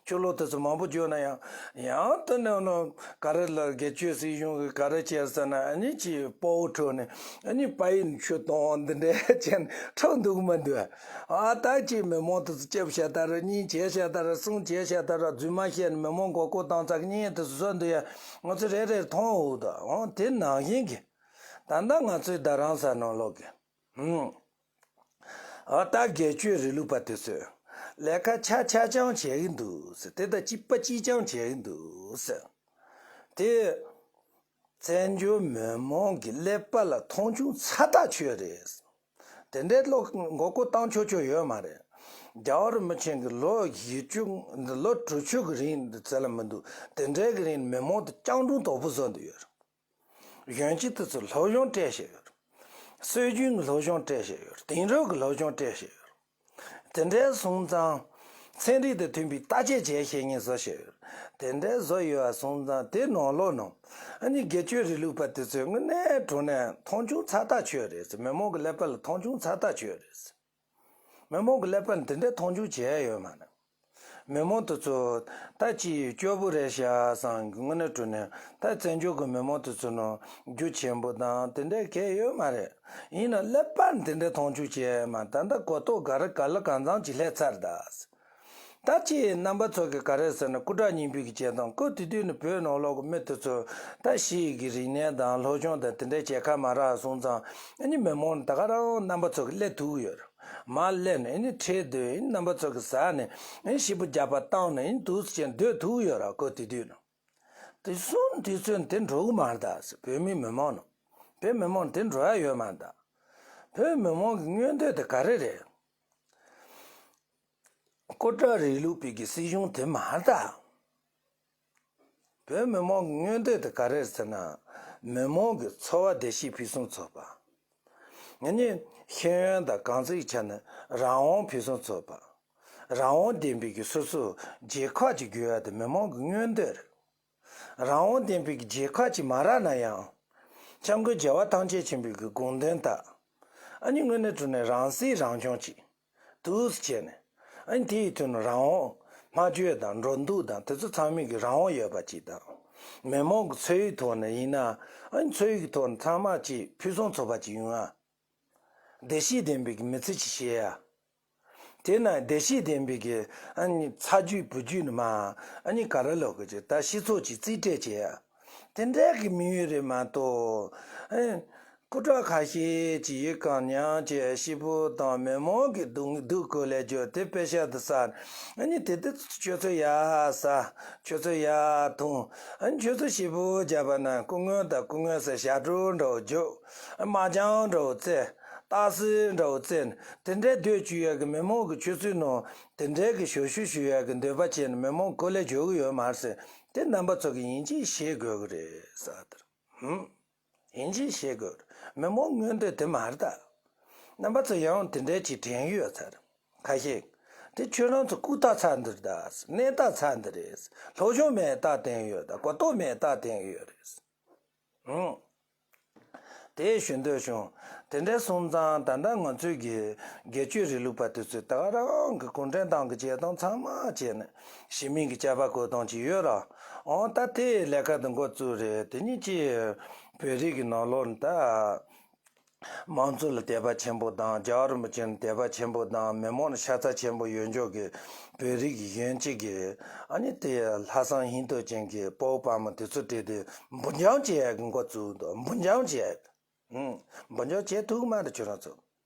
ཕྱོགས་ལོགས་དེ་ཚོ་མང་པོ་བརྒྱུད་ན་ཡང་། ཡང་དེ་ནས་ནང་ག་རེ་ལ་སྒེར་གཅོད་སྲིད་གཞུང་གིས་ག་རེ་བྱས་ཟེར་ན་ཨ་ནི་ཅིག་དཔའ་བོ་ཁྲོད་ནས་ཨ་ནི་དཔའ་ཡིས་ཆུ་གཏོང་འདི་འདྲའི་བྱས་ནས་ཁྲག་འདུག་མ་འདུག་ཨ་ད་ཅིག་མི་མང་དེ་ཚོ་སྐྱབས་བྱས་ད་ར་གཉིས་བྱས་བྱས་ད་ར་གསུམ་བྱས་བྱས་ད་ར་རྫུན་མ་བཤད་ནས་མི་མང་མགོ་སྐོར་བཏང་ཚར་གཉིས་དེ་ཚོ་བཟོ་འདུག་ཡ། ང་ཚོ་རེ་རེར་མཐོང་འོ་ད་འོང་དེ་ནང་བཞིན་གྱི། ད་ལྟ་ང་ཚོའི་རྡ་རམ་ས་ནང་ལོགས་ཀྱི། ཧུམ། ཨ་ད་སྒེར་གཅོད་རིང་ལུགས་པ་དེ་ཚོས་ལས་ཀ་ཆ་ཆ་རྐྱང་བྱེད་ཀྱི་འདུག་ཟེར། དེ་ད་གཅིག་པ་གཅིག་རྐྱང་བྱེད་ཀྱི་འདུག་ཟེར། དེ་བཙན་བྱོལ་མི་མང་གི་ཀླད་པ་ལ་མཐོང་ཆུང་ཚ་ཐག་ཆོད་རེད། དེ་འདྲའི་བློ་མགོ་སྐོར་བཏང་ཆོག་ཆོག་ཡོད་མ་རེད། རྒྱལ་བ་རིན་པོ་ཆེ་གི་ལོ་བཞི་བཅུ་ལོ་དྲུག་ཅུ་གི་རིང་དུ་ཚེ་ལ་མི་འདུག་དེ་འདྲའི་གི་རིང་མི་མང་དུ་སྤྱང་གྲུང་དོག་པོ་བཟོ་འདུག་ཡོད་རེད། གཞོན་སྐྱེས་དེ་ཚོ་སློབ་སྦྱོང་སྤྲད་བཞིན་ཡོད། སྲོལ་རྒྱུན་གྱི་སློབ་སྦྱོང་སྤྲད་བཞིན་ཡོད། དེང་རབས་ཀྱི་སློབ་སྦྱོང་སྤྲད་བཞིན་ཡོད། དེ་འདྲའི་སོང་ཙང་། ཚན་རིག་དང་མཐུན་པའི་བརྟག་དཔྱད་བྱེད་ཤེས་མཁན་བཟོ་བཞིན་ཡོད། དེ་འདྲའི་བཟོ་ཡོད་པ་སོང་ཙང་དེ་ནང་ལོགས་ནང་། ཨ་ནི་སྒེར་གཅོད་རིང་ལུགས་པ་དེ་ཚོས་དངོས་གནས་དྲང་གནས་མཐོང་ཆུང་ཚ་ཐག་ཆོད་རེད། མི་མང་གི་ཀླད་པ་ལ་མཐོང་ཆུང་ཚ་ཐག་ཆོད་རེད། མི་མང་གི་ཀླད་པ་ནི་དེ་འདྲའི་མཐོང་ཆུང་བྱས་ཡོད་མ་རེད། མི་མང་དེ་ཚོ་ད་ཅིག་སྐྱོ་པོ་རེད་ཤག་བསམ་གི། དངོས་གནས་དྲང་གནས་ད་བཙན་བྱོལ་གི་མི་མང་དེ་ཚོ་ནང་རྒྱུ་ཆེན་པོ་དང་དེ་འདྲའི་གང་ཡོད་མ་རེད། ཡིན་ན་ཀླད་པ་ནི་དེ་འདྲའི་མཐོང་ཆུང་བྱས་མ། ད་ལྟ་གོ་རྟོགས་ག་རེ་ག་ལ་གང་འཚམ་ཅིག་སླེབས་ཚར་ད། ད་ཅིག་རྣམ་པ་ཚོ་གི་ག་རེ་ཟེར་ན་སྐུ་དྲག་སྙིང་པོའི་གི་བྱེད་སྟངས། སྐབས་དེ་དུས་ནི་བོད་ནང་ལོགས་ཀྱི་མི་དེ་ཚོ་ད་ཕྱིའི་གི་རིག་གནས་དང་སློབ་སྦྱོང་དང་དེ་འདྲའི་བྱེད་ཁ་མ་རག་སོང་ཙང་ཨ་ནི་མི་མང་ད་ག་རང་རྣམ་པ་ཚོ་གི་སླེབས་ཐུབ་ཀྱི་ཡོད་རེད། མར་སླེབས་ནས་ཨ་ནི་ཁྲལ་སྡོད། ཨ་ནི་རྣམ་པ་ཚོ་གི་ཟ་ནས་ཨ་ནི་ཞེ་པོ་རྒྱབ་པ་བཏང་ནས་ཨ་ནི་འདུག་སེ་བྱས་སྡོད་ཐུབ་ཀྱི་ཡོད་རེད། སྐབས་དེ་དུས་ནི། དེ་སོང་དུས་ཚོད་དེ་འགྲོ་གི་མ་རེད་ད། བོད་མི་མི་མང་ནང་། བོད་མི་མང་དེ་འགྲོ་ཡ་ཡོད་མ་རེད་ད། བོད་མི་མང་གི་མངོན་འདོད་དེ་ག་རེ་རེད། སྐུ་དྲག་རིང་ལུགས་པའི་གི་སྲིད་གཞུང་དེ་མ་རེད་ད། བོད་མི་མང་གི་མངོན་འདོད་དེ་ག་རེ་རེད་ཟེར་ན། མི་མང་གི་འཚོ་བ་བདེ་སྐྱིད་ཕུན་སུམ་ཚོགས་པ། ང་ནི་ཤེས་ཡོན་དང་གང་ཅིའི་ཆ་ནས་རང་དབང་ཕུན་སུམ་ཚོགས་པ། རང་དབང་ལྡན་པའི་གི་སོ་སོ་རྒྱལ་ཁབ་ཅིག་དགོས་ཡ་དེ་མི་མང་གི་མངོན་འདོད་རེད། རང་དབང་ལྡན་པའི་རྒྱལ་ཁབ་ཅིག་མ་རག་ན་ཡང་། སྐྱབས་མགོན་རྒྱལ་བ་ཐམས་ཅད་མཁྱེན་པའི་གི་དགོངས་དོན་ལྟར། ཨ་ནི་དངོས་གནས་དྲང་གནས་རང་སྲིད་རང་སྐྱོང་ཅིག་འདུག་སེ་བྱས་ནས། ཨ་ནི་དེའི་དོན་རང་དབང་སྨྲ་བརྗོད་དང་འགྲོ་འདུག་དང་དེ་ཚོ་ཚང་མའི་གི་རང་དབང་ཡོད་པ་ཅིག་དང་། མི་མང་གི་འཚོ་བའི་ཐོག་ནས་ཡིན་ན། ཨ་ནི་འཚོ་བའི་གི་ཐོག་ནས་ཚང་མ་ཅིག་ཕུན་སུམ་ཚོགས་པ་ཅིག་ཡོང་ཡ། བདེ་སྐྱིད་ལྡན་པའི་གི་མི་ཚེ་ཅིག་བྱེད་ཡ། དེ་ན་བདེ་སྐྱིད་ལྡན་པའི་གི་ཨ་ནི་ཚ་རྒྱུད་བུ་རྒྱུད་ནི་མ། ཨ་ནི་ག་རེ་ལོག་གི་ཅིག་ད་སྤྱི་ཚོགས་ཅིག་རྩིས་སྤྲད་བྱེད་ཡ། དེ་འདྲ་གི་དམིགས་ཡུལ་རེད་མ་གཏོགས། ཨེ། སྐུ་དྲག་ཁ་ཤས་ཀྱིས་ཡིད་གང་མྱངས་ཀྱིས་སྐྱིད་པོ་དང་མི་མང་གི་སྡུག་སྡུག་སྐོར་ལས་བརྗོད་དེ་དཔེ་ཤ་དུ་ཟ། ཨ་ནི་དེ་དེ་ཁྱོད་ཚོ་ཡ་ཟ། ཁྱོད་ཚོ་ཡ་འཐུང་། ཨ་ནི་ཁྱོད་ཚོ་སྐྱིད་པོ་བྱས་པ་ན་སྐུ་ངོ་དང་སྐུ་ངོ་ཟེར་ཞབས་བྲོ་འདྲ་བོ་རྒྱོབ། དམར་འཇམ་འདྲ་བོ་རྩེ། སྟག་གཟིག་འདྲ་བོ་རྩེ། དེ་འདྲའི་སྡོད་བཅུག་ཡག་གི་མི་མང་གི་ཆུ་ཚོད་ནང་དེ་འདྲའི་གི་ཞབས་ཞུ་ཞུ་ཡག་གི་འདོད་པ་བྱས་ནས་མི་མང་སྐོར་ལས་བརྗོད་གི་ཡོད་མ་རེད་ཟེར། དེ་རྣམ་པ་ཚོ་གིས་ཡིན་གཅིག་ཤེས་དགོས་གི་རེད་ཟེར་དེར། ཧུམ། ཡིན་གཅིག་ཤེས་དགོས། མི་མང་མངོན་འདོད་དེ་མ་རེད་ད། རྣམ་པ་ཚོ་ཡང་དེ་འདྲའི་ཅིག་དྲན་ཡོད་ཚར། ཁ་ཤས། དེ་ཁྱོད་རང་ཚོ་སྐུ་རྟགས་ཚར་འདི་རེད་ད། གནས་རྟགས་ཚར་འདི་རེད། སློབ་སྦྱོང་མེད་རྟགས་བསྟན་ཡོད་ད། གོ་རྟོགས་མེད་རྟགས་བསྟན་ཡོད་རེད། ཧུམ། དེ་ཞུ་འདོད་བྱུང་། དེ་འདྲ་སོང་ཙང་ད་ལྟ་ང་ཚོའི་གི་སྒེར་གཅོད་རིང་ལུགས་པ་དེ་ཚོས་ད་ག་རང་གི་གུང་ཁྲན་ཏང་གི་བྱེད་སྟངས་ཚང་མ་བྱས་ནས་ཞི་མི་གི་བཅའ་བ་བཀོད་སྟངས་ཅིག་ཡོད་ར། འོ་ད་དེ་ལས་ཀ་དེ་འགོ་བཙུགས་རེད། དེ་ཉིད་ཀྱིས་བོད་རིགས་ཀྱི་ནང་ལོགས་ནས་ད་དམངས་གཙོ་ལ་དད་པ་ཆེན་པོ་དང་རྒྱལ་བ་རིན་པོ་ཆེ་ལ་དད་པ་ཆེན་པོ་དང་མི་མང་ལ་ཤ་ཚ་ཆེན་པོ་ཡོད་འཇོག་གི་བོད་རིགས་ཀྱི་གཞོན་སྐྱེས་ཀྱི་ཨ་ནི་དེ་ལྷག་བསམ་ཤིང་ཏོག་ཅན་གྱི་དཔའ་བོ་དཔའ་མོ་དེ་ཚོ་བྲིས་ཏེ་འབུར་འཇོམས་བྱེད་ཡག་གི་འགོ་བཙུགས་འདུག་འབུར་འཇོམས་བྱེད་ཡག་ཨང་། འབུར་འཇོམས་བྱེད་ཐུབ་ཀྱི་མ་རེད་ཁྱོད་རང་ཚོ།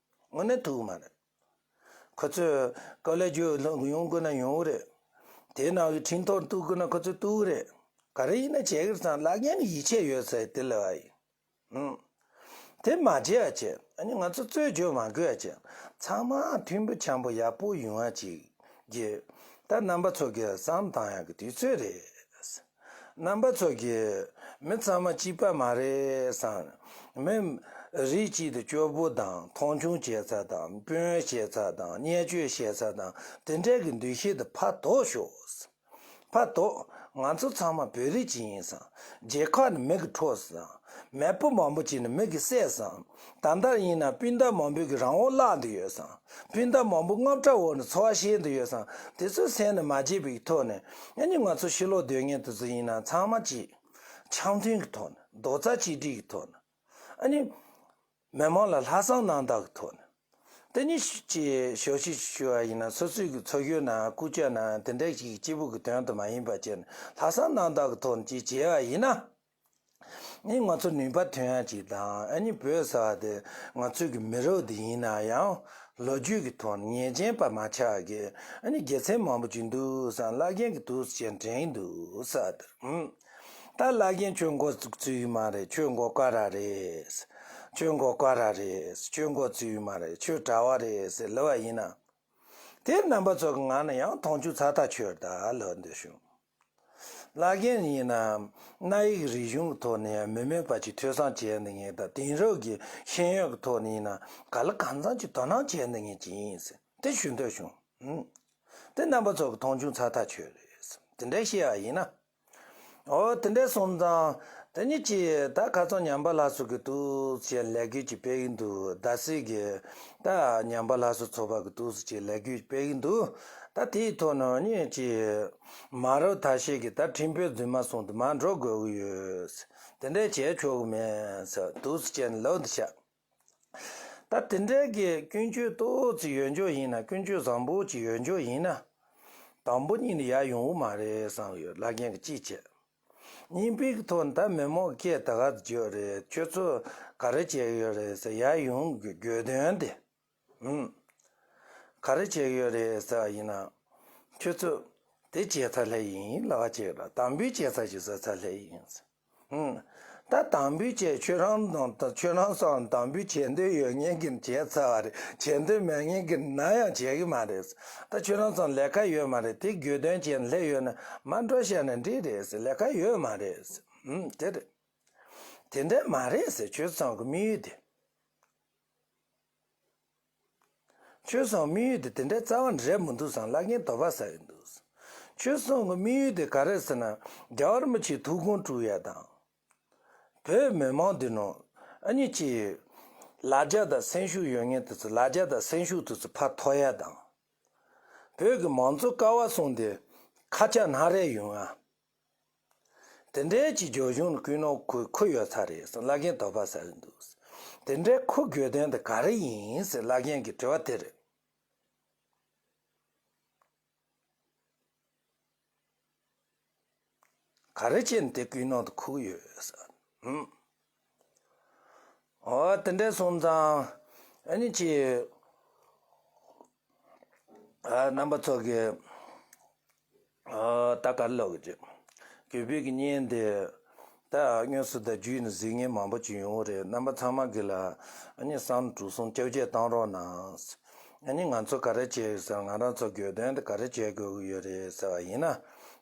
དངོས་གནས་ཐུབ་ཀྱི་མ་རེད། ཁོ་ཚོས་དཀའ་ལས་རྒྱུ་ལྷུང་ཡོང་དགོས་ན་ཡོང་གི་རེད། དེའི་ནང་གི་ཁྲིམས་ཐོག་གཏུག་དགོས་ན་ཁོ་ཚོས་གཏུག་གི་རེད། ག་རེ་ཡིན་ན་བྱེད་ཀྱི་རེད་བསམ། བླ་རྒན་གྱི་ཡིད་ཆེས་ཡོད་ཚད་དེ་ལ་བ་ཡིན། ཨང་། དེ་མ་བྱེད་ཡ་བྱེད། ཨ་ནི་ང་ཚོ་རྩོད་རྒྱུ་མ་དགོས་ཡ་བྱེད། ཚང་མ་མཐུན་པོ་འཆམ་པོ་ཡག་པོ་ཡོང་ཡ་ཅིག་གི་ད་རྣམ་པ་ཚོ་གི་བསམ་བཏང་ཡག་གི་དུས་ཚོད་རེད། རྣམ་པ་ཚོ་གིས་མི་ཚང་མ་གཅིག་པ་མ་རེད་བསམ། མི་རིགས་གཅིག་ཏུ་སྐྱོ་པོ་དང་མཐོང་ཆུང་བྱེད་ས་དང་དཔོན་བྱེད་ས་དང་བརྙས་བཅོས་བྱེད་ས་དང་དེ་འདྲའི་གི་འདུ་ཤེས་དེ་ཕར་ལྡོག་ཤོག་ཕར་ལྡོག་ང་ཚོ་ཚང་མ་བོད་རིགས་གཅིག་ཡིན་བསམ། རྒྱལ་ཁབ་ནི་མི་གིས་འཕྲོག་བསམ། མེས་པོ་མང་པོ་ཅིག་ནི་མི་གིས་བསད་བསམ། ད་ལྟ་ཡིན་ན་སྤུན་ཟླ་མང་པོའི་གི་རང་དབང་བརླག་འདི་ཡོད་བསམ། སྤུན་ཟླ་མང་པོ་དངངས་སྐྲག་འོག་ནས་འཚོ་བ་བྱེད་འདི་ཡོད་བསམ། དེ་ཚོའི་སེམས་ནས་མ་བརྗེད་པའི་ཐོག་ནས་ཨ་ནི་ང་ཚོ་ཕྱི་ལོགས་སྡོད་མཁན་དེ་ཚོ་ཡིན་ན་ཚང་མ་གཅིག་འཆམ་མཐུན་གྱི་ཐོག་ནས་རྡོག་རྩ་གཅིག་སྒྲིལ་གྱི་ཐོག་ནས་ཨ་ནི་མི་མང་ལ་ལྷག་བསམ་རྣམ་དག་གི་ཐོག་ནས་དེ་ནི་ཅིག་ཞབས་ཕྱི་ཞུ་བ་ཡིན་ན་སོ་སོའི་གི་འཚོ་བཞིན་ན་སྐུ་ཕྱྭ་ན་དེ་འདྲ་ཞིག་གཅིག་པུ་གི་དོན་དུ་མ་ཡིན་པ་བྱས་ནས་ལྷག་བསམ་རྣམ་དག་གི་ཐོག་ནས་ཅིག་བྱས་པ་ཡིན་ན། ནི་ང་ཚོ་ནུས་པ་ཐོན་ཡ་ཅིག་དང་ཨ་ནི་བོད་ཟེར་བ་དེ་ང་ཚོའི་གི་མི་རབས་དེ་ཡིན་ན་ཡང་ལོ་རྒྱུས་ཀྱི་ཐོག་ནས་ཉེས་ཅན་པ་མ་ཆགས་གི་ཨ་ནི་དགེ་མཚན་མང་པོ་ཅིག་འདུག་བསམ། བླ་རྒན་གྱིས་འདུག་སེ་བྱས་དྲན་འདུག་ཟེར་དེར། ཨུམ། ད་བླ་རྒན་ཁྱོད་མགོ་བཙུགས་ཡོད་མ་རེད། ཁྱོད་མགོ་སྐོར་ར་རེད། ཁྱོད་མགོ་སྐོར་ར་རེད། ཁྱོད་མགོ་བཙུགས་ཡོད་མ་རེད། ཁྱོད་གྲྭ་བ་རེད་ཟེར་ལབ་པ་ཡིན་ན། དེ་རྣམ་པ་ཚོ་གི་ངག་ནས་ཡང་མཐོང་ཆུང་ཚ་ཐག་ཆོད་ད་ལབ་འདོད་བྱུང་། བླ་རྒན་ཡིན་ན་གནའ་ཡིག་རིག་གཞུང་གི་ཐོག་ནས་ཡང་མི་དམན་པ་ཅིག་ཐོས་བསམ་བྱས་འདི་ངེས་དང་དེང་རབས་ཀྱི་ཤེས་ཡོན་གྱི་ཐོག་ནས་ཡིན་ན་ག་ལ་གང་འཚམ་ཅིག་དོ་སྣང་བྱས་འདི་ངེས་ཅིག་ཡིན་ཟེར་དེ་ཞུ་འདོད་བྱུང་། ཨུམ། དེ་རྣམ་པ་ཚོ་གི་མཐོང་ཆུང་ཚ་ཐག་ཆོད་རེད་ཟེར་དེ་འདྲ་བཤད་ཡ་ཡིན་ན། འོ་དེ་འདྲ་སོང་ཙང་དེ་ཉིད་ཀྱིས་ད་ཁ་སང་ཉམས་པ་སླར་གསོ་གི་འདུག་ཅེས་ལས་འགུལ་ཅིག་སྤེལ་གྱི་འདུག་ཟླ་སྲིད་ཀྱི་ད་ཉམས་པ་སླར་གསོ་ཚོགས་པ་གི་འདུག་ཅེས་ལས་འགུལ་སྤེལ་གྱི་འདུག་ད་དེའི་ཐོག་ནས་ཉིད་ཀྱིས་མ་རབས་ཐ་ཤལ་གྱི་ད་ཁྲིམས་དཔོན་རྫུན་མ་སོང་དུ་མ་འགྲོ་དགོས་ཀྱི་ཡོད། དེ་འདྲ་བྱས་ཆོག་གི་མེད་ཟེར་འདུག་ཅེས་ལབ་འདི་ཤག་ད་དེ་འདྲའི་གི་ཀུན་སྤྱོད་ཏོག་ཙམ་ཡོད་འཇོག་ཡིན་ན་ཀུན་སྤྱོད་བཟང་པོ་ཅིག་ཡོད་འཇོག་ཡིན་ན། དང་པོ་ཉིད་ནས་ཡར་ཡོང་གི་མ་རེད་བསམ་ཡོད་བླ་རྒན་གྱིས་གཅིག་བྱས། གཉིས་པའི་གི་ཐོག་ནས་ད་མི་མང་སྐད་ད་ག་བརྗོད་རེད། ཁྱོད་ཚོ་ག་རེ་བྱེད་ཀྱི་ཡོད་རེད་ཟེར་ཡར་ཡོང་གི་དགོས་དོན་དེ། ཨུམ། ག་རེ་བྱེད་ཀྱི་ཡོད་རེད་ཟེར་བ་ཡིན་ན། ཁྱོད་ཚོ་དེ་བྱས་ཚར་སླེབས་ཡིན་ལབ་པ་བྱེད་ར་དམ་འབུལ་བྱས་ཚར་ཞིག་ཟེར་ཚར་སླེབས་ཡིན་ཟེར། ཨུམ། ད་དམ་འབུལ་བྱས་ཁྱོད་རང་དང་ད་ཁྱོད་རང་ཚོའང་དམ་འབུལ་བྱེད་འདོད་ཡོད་མཁན་གྱིས་བྱས་ཚར་བ་རེད། བྱེད་འདོད་མེད་མཁན་གྱིས་ནམ་ཡང་བྱེད་ཀྱི་མ་རེད། ད་ཁྱོད་རང་ཚོའང་ལས་ཀ་ཡོད་མ་རེད། དེ་དགོས་དོན་བྱས་ནས་སླེབས་ཡོད་ན་མ་འགྲོ་བཤད་ན་འགྲིག་རེད་ཟེར། ལས་ཀ་ཡོད་མ་རེད་ཟེར། ཨུམ་དེ་རེད། དེ་འདྲ་མ་རེད་ཟེར། ཁྱོད་ཚོའང་གི་དམིགས་ཡུལ་དེ། ཁྱོད་ཚོའི་དམིགས་ཡུལ་དེ་དེ་འདྲའི་རྩ་བ་ནས་རེད་མི་འདུག་བསམ། བླ་རྒན་དོགས་པ་ཟ་གི་འདུག། ཆོལ་གསུམ་གྱི་དམིགས་ཡུལ་དེ་ག་རེ་ཟེར་ན། རྒྱལ་བ་རིན་པོ་ཆེའི་ཐུགས་དགོངས་སྒྲུབ་ཡ་དང་། བོད་མི་མང་འདི་ནང་ཨ་ནི་ཅིག་ལ་རྒྱ་དང་སེམས་ཤུགས་ཡོད་མཁན་དེ་ཚོ་ལ་རྒྱ་དང་སེམས་ཤུགས་དེ་ཚོ་ཕར་ཐོར་ཡ་དང་། བོད་ཀྱི་མང་གཙོ་ཀ་བ་གསུམ་དེ་ཁ་ཆག་སྣ་རལ་ཡོང་ཡ། དེ་འདྲའི་ཅིག་རྒྱབ་ལྗོངས་ལ་ཀུན་སློང་ཁུ་ཁུ་ཡོད་ཚར་རེད་ཟེར་བླ་རྒན་དོགས་པ་ཟ་གི་འདུག། དེ་འདྲའི་ཁུ་དགོས་དོན་དེ་ག་རེ་ཡིན་ཟེར་བླ་རྒན་གྱི་དྲི་བ་དེ་རེད། ག་རེ་བྱས་ནས་དེ་ཀུན་སློང་དེ་ཁུག་ཡོད་ཟེར། ཧུམ། འོ་དེ་འདྲ་སོང་ཙང་ཨ་ནི་ཅི། ཨ་རྣམ་པ་ཚོ་གི། ཨ་ད་ག་རེ་ལབ་དགོས་ཀྱི། གུས་པའི་གི་བརྙན་དེ། ད་དངོས་སུ་ད་བརྒྱུད་ནས་གཟིགས་མཁན་མང་པོ་ཅིག་ཡོང་གི་རེད། རྣམ་པ་ཚང་མ་གི་ལ་ཨ་ནི་བསམ་དྲུག་གསུམ་སྐྱབས་རྗེ་བཏང་རོགས་གནང་། ཨ་ནི་ང་ཚོ་ག་རེ་བྱས་ཡོད་ཟེར། ང་རང་ཚོ་དགོས་དོན་དེ་ག་རེ་བྱེད་དགོས་ཀྱི་ཡོད་རེད་ཟེར་བ་ཡིན་ན།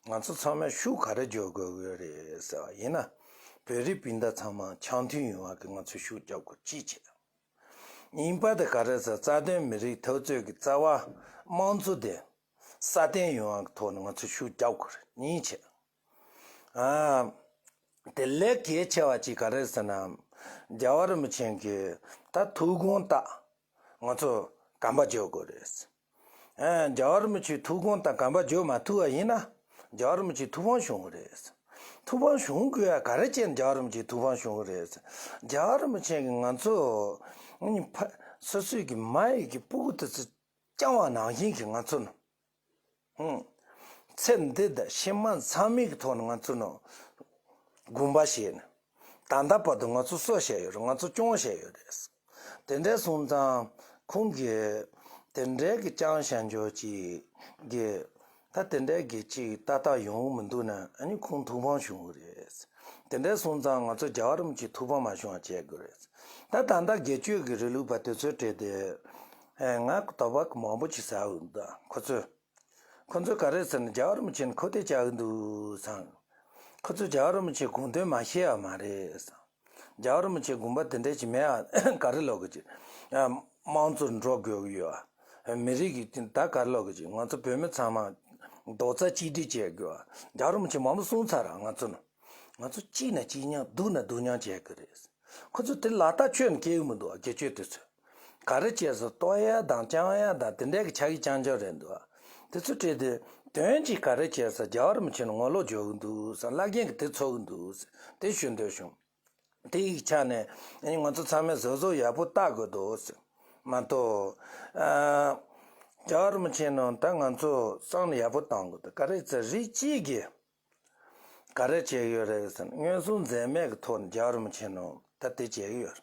ང་ཚོ་ཚང་མས་ཤུགས་ག་རེ་རྒྱག་དགོས་ཀྱི་ཡོད་རེད་ཟེར་བ་ཡིན་ན། བོད་རིགས་སྤུན་ཟླ་ཚང་མ་འཆམ་མཐུན་ཡོང་བ་གི་ང་ཚོས་ཤུགས་རྒྱག་དགོས། གཅིག་བྱས། གཉིས་པ་དེ་ག་རེ་ཟེར། རྩ་དོན་མི་རིགས་འཐབ་རྩོད་ཀྱི་རྩ་བ་དམངས་གཙོ་དེ་སྲ་བརྟན་ཡོང་བ་གི་ཐོག་ནས་ང་ཚོས་ཤུགས་རྒྱག་དགོས་རེད། གཉིས་བྱས། ཨ། དེ་ལས་གལ་ཆེ་བ་ཅིག་ག་རེ་ཟེར་ན། རྒྱལ་བ་རིན་པོ་ཆེ་གི་ད་ཐུགས་དགོངས་ལྟར་ང་ཚོ་གོམ་པ་རྒྱག་དགོས་རེད། ཨ། རྒྱལ་བ་རིན་པོ་ཆེའི་ཐུགས་དགོངས་ལྟར་གོམ་པ་རྒྱག་མ་ཐུབ་པ་ཡིན་ན། རྒྱལ་བ་རིན་པོ་ཆེའི་ཐུགས་ཕམ་བྱུང་གི་རེད། ཐུགས་ཕམ་བྱུང་དགོས་ཡ་ག་རེ་བྱས་ནས་རྒྱལ་བ་རིན་པོ་ཆེའི་ཐུགས་ཕམ་བྱུང་གི་རེད། རྒྱལ་བ་རིན་པོ་ཆེ་གིས་ང་ཚོ་ཕ་སོ་སོའི་གི་མ་ཡི་གི་སྤུ་གུ་དེ་ཚོ་བསྐྱངས་པ་ནང་བཞིན་གྱི་ང་ཚོ་ནི། ཧུམ། ཚེ་འདི་དང་ཕྱི་མ་ཚང་མའི་གི་ཐོག་ནས་ང་ཚོ་ནི་དགོངས་པ་བཞེས་ནས། ད་ལྟ་བར་དུ་ང་ཚོ་གསོ་བཞག་ཡོད་རེད། ང་ཚོ་སྐྱོང་བཞག་ཡོད་རེད། དེ་འདྲ་སོང་ཙང་ཁོང་གིས་དེ་འདྲའི་གི་བསྐྱངས་བཞག་འཇོག་ཅིག་གི། ད་དེ་འདྲའི་གི་ཅིག་ཏག་ཏག་ཡོང་གི་མི་འདུག་ན། ཨ་ནི་ཁོང་ཐུགས་ཕམ་བྱུང་གི་རེད། དེ་འདྲ་སོང་ཙང་ང་ཚོ་རྒྱལ་བ་རིན་པོ་ཆེ་ཐུགས་ཕམ་མ་བྱུང་བ་བྱེད་དགོས་རེད། ད་ད་ལྟ་སྒེར་གཅོད་ཀྱི་རིང་ལུགས་པ་དེ་ཚོའི་གྲས་དེ། ཨེ། ང་དོགས་པ་མང་པོ་ཅིག་ཟ་འོང་ད་ཁོ་ཚོས། ཁོ་ཚོས་ག་རེ་ཟེར་ན། རྒྱལ་བ་རིན་པོ་ཆེ་ནི་ཁོ་ཐེ་བྱ་གི་འདུག་བསམ། ཁོ་ཚོས་རྒྱལ་བ་རིན་པོ་ཆེའི་དགོངས་དོན་མ་ཤེས་པ་མ་རེད་བསམ། རྒྱལ་བ་རིན་པོ་ཆེའི་དགོངས་པ་དེ་འདྲ་ཅིག་མེད་ཨ། ག་རེ་ལབ་དགོས་ཀྱི། ཨ། དམངས་གཙོར་འགྲོ་དགོས་ཀྱི་ཡོད་ཨ། མི་རིགས་ཀྱི་ད་ག་རེ་ལབ་དགོས་ཀྱི། ང་ཚོ་བོད་མི་ཚང་མ་རྡོག་རྩ་གཅིག་སྒྲིལ་བྱེད་དགོས་ཨ། རྒྱལ་བ་རིན་པོ་ཆེས་མང་པོ་གསུངས་ཚར་ར། ང་ཚོ་ནི། ང་ཚོ་སྐྱིད་ན་སྐྱིད་མཉམ། སྡུག་ན་སྡུག་མཉམ་བྱེད་དགོས་རེད། ཁོ་ཚོ་དེ་ལག་བསྟར་ཁྱོན་ནས་བྱེད་ཀྱི་མི་འདུག་ཨ། སྒེར་གཅོད་དེ་ཚོས། ག་རེ་བྱས་ཟེར། གཏོར་ཡ་དང་བཅང་ཡ་དང་དེ་འདྲའི་གི་ཆ་གི་རྐྱང་རྐྱང་རེད་འདུག་ཨ། དེ་ཚོ་བྲིས་ཏེ་དོན་གྱིས་ག་རེ་བྱས་ཟེར། རྒྱལ་བ་རིན་པོ་ཆེ་ནི་ངོ་ལོག་འཇོག་གི་འདུག་ཟེར། བླ་རྒན་གྱིས་དེ་ཚོར་གི་འདུག་ཟེར། དེ་ཞུ་འདོད་བྱུང་། དེ་ཡི་ཆ་ནས་ང་ཚོ་ཚང་མས་གཟབ་གཟབ་ཡག་པོ་བལྟ་དགོས་འདུག་ཟེར། མ་གཏོགས། ཨ། རྒྱལ་བ་རིན་པོ་ཆེ་ནི་ད་ང་ཚོ་བསམ་བློ་ཡག་པོ་བཏང་དགོས་འདུག། ག་རེ་ཟེར། རིགས་གཅིག་གིས་ག་རེ་བྱས་ཡོད་རེད་ཟེར་ན། མངོན་སུམ་འཛེམ་མེད་ཀྱི་ཐོག་ནས་རྒྱལ་བ་རིན་པོ་ཆེ་ནི་ད་དེ་བྱས་ཡོད་རེད།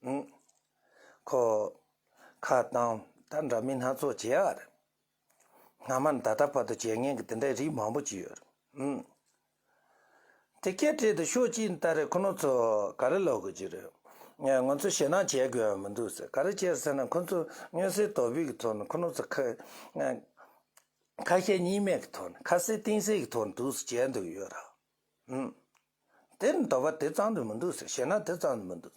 ཨང་། ཁོ་ཁ་བཏང་། ད་འདྲ་མིན་སྣ་ཚོགས་བྱས་ཡ་རེད། སྔ་མ་ནས་ད་ལྟ་བར་དུ་བྱེད་མཁན་གྱི་དེ་འདྲའི་རིགས་མང་པོ་ཅིག་ཡོད་རེད། ཨང་། དེ་སྐད་བྲིས་ཏེ་ཤོག་གཅིག་ནས་ད་རེས་ཁོ་རང་ཚོ་ག་རེ་ལབ་དགོས་ཀྱི་རེད། ང་ཚོ་ཞེད་སྣང་བྱེད་དགོས་པ་མི་འདུག་ཟེར། ག་རེ་བྱས་ཟེར་ན། ཁོ་ཚོ་མངོན་གསལ་དོད་པོའི་གི་ཐོག་ནས་ཁོ་རང་ཚོ་ཁ་ཁ་ཞེ་གཉིས་མེད་ཀྱི་ཐོག་ནས། ཁ་གསལ་གཏིང་གསལ་གྱི་ཐོག་ནས་འདུག་སེ་བྱས་འདུག་ཡོད་ར། ཨང་། དེ་ནི་དོགས་པ་དེ་ཙམ་དུ་མི་འདུག་ཟེར། ཞེད་སྣང་དེ་ཙམ་དུ་མི་འདུག།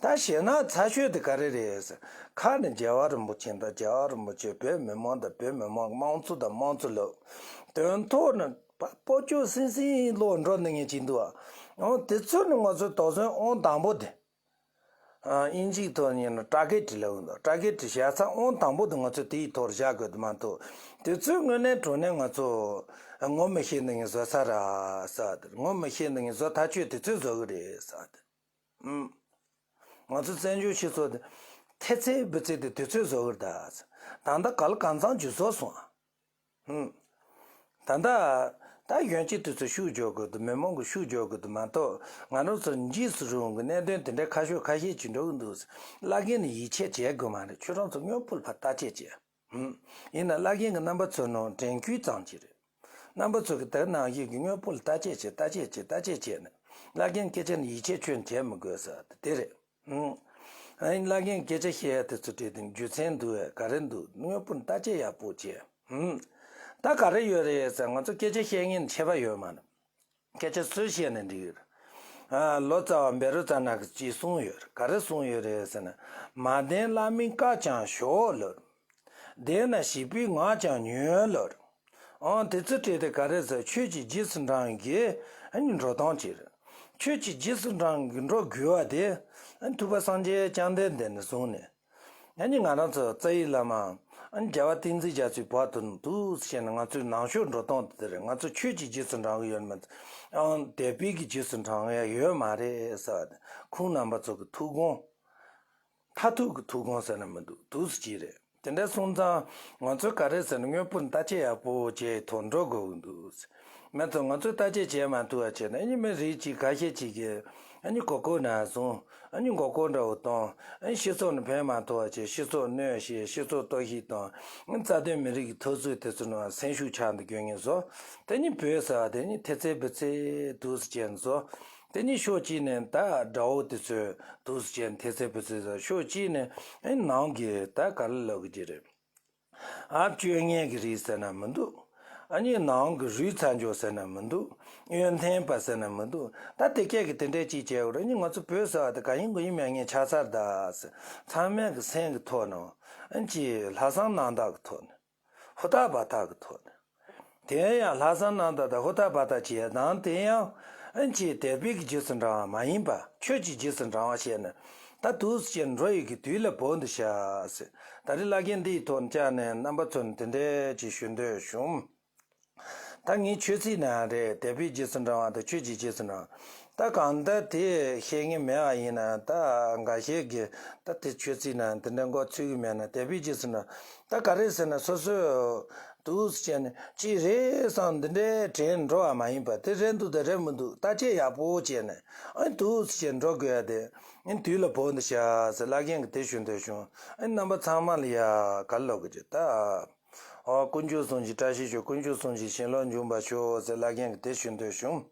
ད་ཞེད་སྣང་ཚ་ཤོས་དེ་ག་རེ་རེད་ཟེར། ཁ་ནས་རྒྱལ་བ་རིན་པོ་ཆེ་དང་། རྒྱལ་བ་རིན་པོ་ཆེ། བོད་མི་མང་དང་བོད་མི་མང་། དམངས་གཙོ་དང་དམངས་གཙོ་ལབ། དོན་ཐོག་ནས་ཕ་སྤོ་ཅོག་སིང་སིང་ལོག་འགྲོ་ནི་ངེས་ཀྱི་འདུག་ཨ། འོ་དེ་ཚོ་ནི་ང་ཚོ་དོགས་ཟོན་ཨང་དང་པོ་དེ། ཨ། དབྱིན་ཇིའི་ཐོག་ནས་ཡིན་ན་ཊར་གེ་ཊི་ལབ་ཀྱི་འདུག། ཊར་གེ་ཊི་བཞག་ས་ཨང་དང་པོ་དེ་ང་ཚོས་དེའི་ཐོག་བཞག་དགོས་དེ་མ་གཏོགས། དེ་ཚོའི་དངོས་གནས་དྲང་གནས་ང་ཚོ་ངོ་མི་ཤེས་ནི་ངས་བཟོ་ས་ར་ཟེར་དེ། ངོ་མི་ཤེས་ནི་ངས་བཟོ་ཐག་ཆོད། དེ་ཚོས་བཟོ་གི་རེད་ཟེར་དེ། ཨུམ། ང་ཚོ་བཙན་བྱོལ་སྤྱི་ཚོགས་དེ་ཐེ་ཚེ་འབུ་ཚེ་དེ་དེ་ཚོས་བཟོ་གི་རེད་ད་ཟེར། ད་ལྟ་ག་ལ་གང་འཚམ་ཅིག་བཟོ་སོང་ཨ། ཧུམ། ད་ལྟ་ད་གཞོན་སྐྱེས་དེ་ཚོ་ཤུགས་རྒྱག་དགོས་འདུག། མི་མང་གི་ཤུགས་རྒྱག་དགོས་འདུག་མ་གཏོགས། ང་རང་ཚོ་འཇིགས་སུ་རུང་གི་གནད་དོན་དེ་འདྲའི་ཁ་ཤོས་ཁ་ཤས་ཅིག་འགྲོ་གི་འདུག། བླ་རྒན་ནི་ཡིད་ཆེས་བྱེད་དགོས་མ་རེད། ཁྱོད་རང་ཚོ་དངོས་པོ་ལ་ཕར་བརྟག་དཔྱད་བྱེད། ཧུམ། ཡིན་ན་བླ་རྒན་གྱི་རྣམ་པ་ཚོ་ནང་དྲན་སྐུལ་ཙམ་ཅིག་རེད། རྣམ་པ་ཚོ་གི་དེ་ནང་བཞིན་གྱི་དངོས་པོ་ལ་བརྟག་དཔྱད་བྱེད། བརྟག་དཔྱད་བྱེད། བརྟག་དཔྱད་བྱས་ནས་བླ་རྒན་སྐད་ཆ་ནི་ཡིད་ཆེས་ཁྱོད་བྱེད་མི་དགོས་ཟེར་དེ་རེད། ཨང་། ཨ་ནི་བླ་རྒན་སྐད་ཆ་བཤད་ཡ་དེ་ཚོ་བྲིས་ཏེ་རྒྱུ་མཚན་འདུག་གས་ག་རེ་འདུག། དངོས་པོ་ནི་བརྟག་དཔྱད་ཡག་པོ་བྱེད། ཨང་། ད་ག་རེ་ཡོད་རེད་ཟེར། ང་ཚོ་སྐད་ཆ་བཤད་མཁན་ནི་ཁྱད་པར་ཡོད་མ་རེད། སྐད་ཆ་སུས་བཤད་ནས་འགྲིག་གི་རེད། ཨ། ལོ་ཙཱ་བ་བཻ་རོ་ཙ་ན་གིས་ཅིག་གསུངས་ཡོད་རེད། ག་རེ་གསུངས་ཡོད་རེད་ཟེར་ན། མ་བདེན་བླ་མའི་བཀའ་ཀྱང་ཞོག་ལོར། བདེན་ན་བྱིས་པའི་ངག་ཀྱང་ཉོན་ལོར། ཨང་། དེ་ཚོ་བྲིས་ཏེ་ག་རེ་ཟེར། ཆོས་ཀྱི་རྗེས་སུ་འབྲང་བའི་གི་ཨ་ནི་འགྲོ་སྟངས་ཅིག་རེད། ཆོས་ཀྱི་རྗེས་སུ་འབྲང་གི་འགྲོ་དགོས་པ་དེ་ཨ་ནི་ཐུབ་པ་སངས་རྒྱས་བཅོམ་ལྡན་འདས་ནས་བཟུང་ནས། ཨ་ནི་ང་རང་ཚོ་རྩ་བའི་བླ་མ་ཨ་ནི་རྒྱལ་བ་བསྟན་འཛིན་རྒྱ་མཚོའི་བར་དུ་འདུག་ཟེར་ནས། ང་ཚོའི་ནང་ཆོས་འགྲོ་སྟངས་དེ་དེ་རེད། ང་ཚོ་ཆོས་ཀྱི་རྗེས་སུ་འབྲང་གི་ཡོད་མ་རེད། ཨང་། དད་པའི་གི་རྗེས་སུ་འབྲང་ཡ་ཡོད་མ་རེད་ཟེར་བ་དེ། ཁོང་རྣམ་པ་ཚོ་གི་ཐུགས་དགོངས། མཐར་ཐུག་གི་ཐུགས་དགོངས་ཟེར་ན་མི་འདུག་འདུག་སེ་བྱས་རེད། དེ་འདྲ་སོང་ཙང་ང་ཚོས་ག་རེ་ཟེར་ན། དངོས་པོར་བརྟག་དཔྱད་ཡག་པོ་བྱས་ཐོག་འགྲོ་དགོས་ཀྱི་འདུག་མ་གཏོགས་ང་ཚོས་བརྟག་དཔྱད་བྱེད་མ་ཐུབ་པ་བྱས་ན། ཨ་ནི་མི་རིགས་གཅིག་ཁ་ཤས་གཅིག་གིས་ཨ་ནི་མགོ་སྐོར་ནས་བཟུང་། ཨ་ནི་མགོ་སྐོར་འདྲ་བོ་གཏོང་། ཨ་ནི་སྤྱི་ཚོགས་ནང་ཕན་མ་ཐོགས་པ་བྱས། སྤྱི་ཚོགས་གནོད་བྱས། སྤྱི་ཚོགས་གཏོར་བཤིག་བཏང་། ཨ་ནི་རྩ་དོན་མི་རིགས་ཀྱི་འཐབ་རྩོད་དེ་ཚོ་ནང་སེམས་ཤུགས་ཆག་འདི་དགོས་ངེས་བཟོ། དེ་ནི་བོད་ཟེར་བ་དེ་ནི་ཐེ་ཚེ་བུ་ཚེ་འདུག་སེ་བྱས་ནས་བཟོ། དེ་ནི་ཕྱོགས་གཅིག་ནས་ད་དགྲ་བོ་དེ་ཚོས་འདུག་སེ་བྱས་ནས་ཐེ་ཚེ་བུ་ཚེ་བཟོ། ཕྱོགས་གཅིག་ནས་ཨེ་ནང་གི་ད་ག་རེ་ལབ་དགོས་ཀྱི་རེད། ཨ། སྤྱོད་ངན་གྱི་རིགས་ཟེར་ན་མི་འདུག་ཨ་ནི་ནང་གི་རུས་ཚ་འཇོག་ཟེར་ན་མི་འདུག་གཡོན་འཐེན་པ་ཟེར་ན་མི་འདུག་ད་དེ་སྐད་ཀྱི་དེ་འདྲས་ཅིག་བྱས་པ་རེད། ཨ་ནི་ང་ཚོ་བོད་ཟེར་བ་དེ་ག་ཡིན་ག་ཡིན་མེད་ངས་ཆགས་ཚར་ད་ཟེར། ཚང་མས་ཀྱི་སེམས་ཀྱི་ཐོག་ནས། ཨ་ནི་ཅིག་ལྷག་བསམ་རྣམ་དག་གི་ཐོག་ནས། ཧུར་ཐག་འབད་ཐག་གི་ཐོག་ནས། དེ་ཡང་ལྷག་བསམ་རྣམ་དག་དང་ཧུར་ཐག་འབད་ཐག་བྱེད་ཡ་དང་། དེ་ཡང་ཨ་ནི་ཅིག་དད་པའི་གི་རྗེས་སུ་འབྲང་བ་མ་ཡིན་པ། ཆོས་ཀྱི་རྗེས་སུ་འབྲང་བ་བྱས་ནས། ད་འདུག་སེ་བྱས་འགྲོ་ཡི་གི་དུས་ལ་བབ་འདུག་ཤག་ཟེར། ད་རེས་བླ་རྒན་འདིའི་ཐོག་ནས་བཅར་ནས་རྣམ་པ་ཚོ་ནས་དེ་འདྲས་ཅིག་ཞུ་འདོད་བྱུང་། ད་ངའི་ཆོས་ཚིག་ནང་རེད། དད་པའི་རྗེས་སུ་འབྲང་བ་དང་ཆོས་ཀྱི་རྗེས་སུ་འབྲང་བ། ད་གང་ལྟར་དེ་ཤེས་ངེས་མེད་པ་ཡིན་ན། ད་འགའ་ཤས་ཀྱིས་ད་དེ་ཆོས་ཚིག་ནང་དེ་འདྲ་མགོ་ཚོད་ཀྱི་མེད་ན། དད་པའི་རྗེས་སུ་འབྲང་། ད་ག་རེ་ཟེར་ན། སོ་སོས་འདུག་སེ་བྱས་ནས་ཅི་རེད་བསམ་འདི་འདྲའི་དྲན་འགྲོ་བ་མ་ཡིན་པ། དེ་རེད་འདུག་དང་རེད་མི་འདུག་བརྟག་དཔྱད་ཡག་པོ་བྱས་ནས། ཨ་ནི་འདུག་སེ་བྱས་འགྲོ་དགོས་ཡ་དེ། ཨ་ནི་དུས་ལ་བབ་འདུག་ཤག་ཟེར་བླ་རྒན་གྱིས་དེ་ཞུ་འདོད་བྱུང་། ཨ་ནི་རྣམ་པ་ཚང་མ་ལ་ཡ་ག་རེ་ལབ་དགོས་ཀྱི་ད། ཨོ། དཀོན་མཆོག་གསུམ་གྱི་བཀྲ་ཤིས་ཤོག་དཀོན་མཆོག་གསུམ་གྱི་བྱིན་རླབས་འབྱུང་བར་ཤོག་ཟེར་བླ་རྒན་གྱིས་དེ་ཞུ་འདོད་བྱུང་།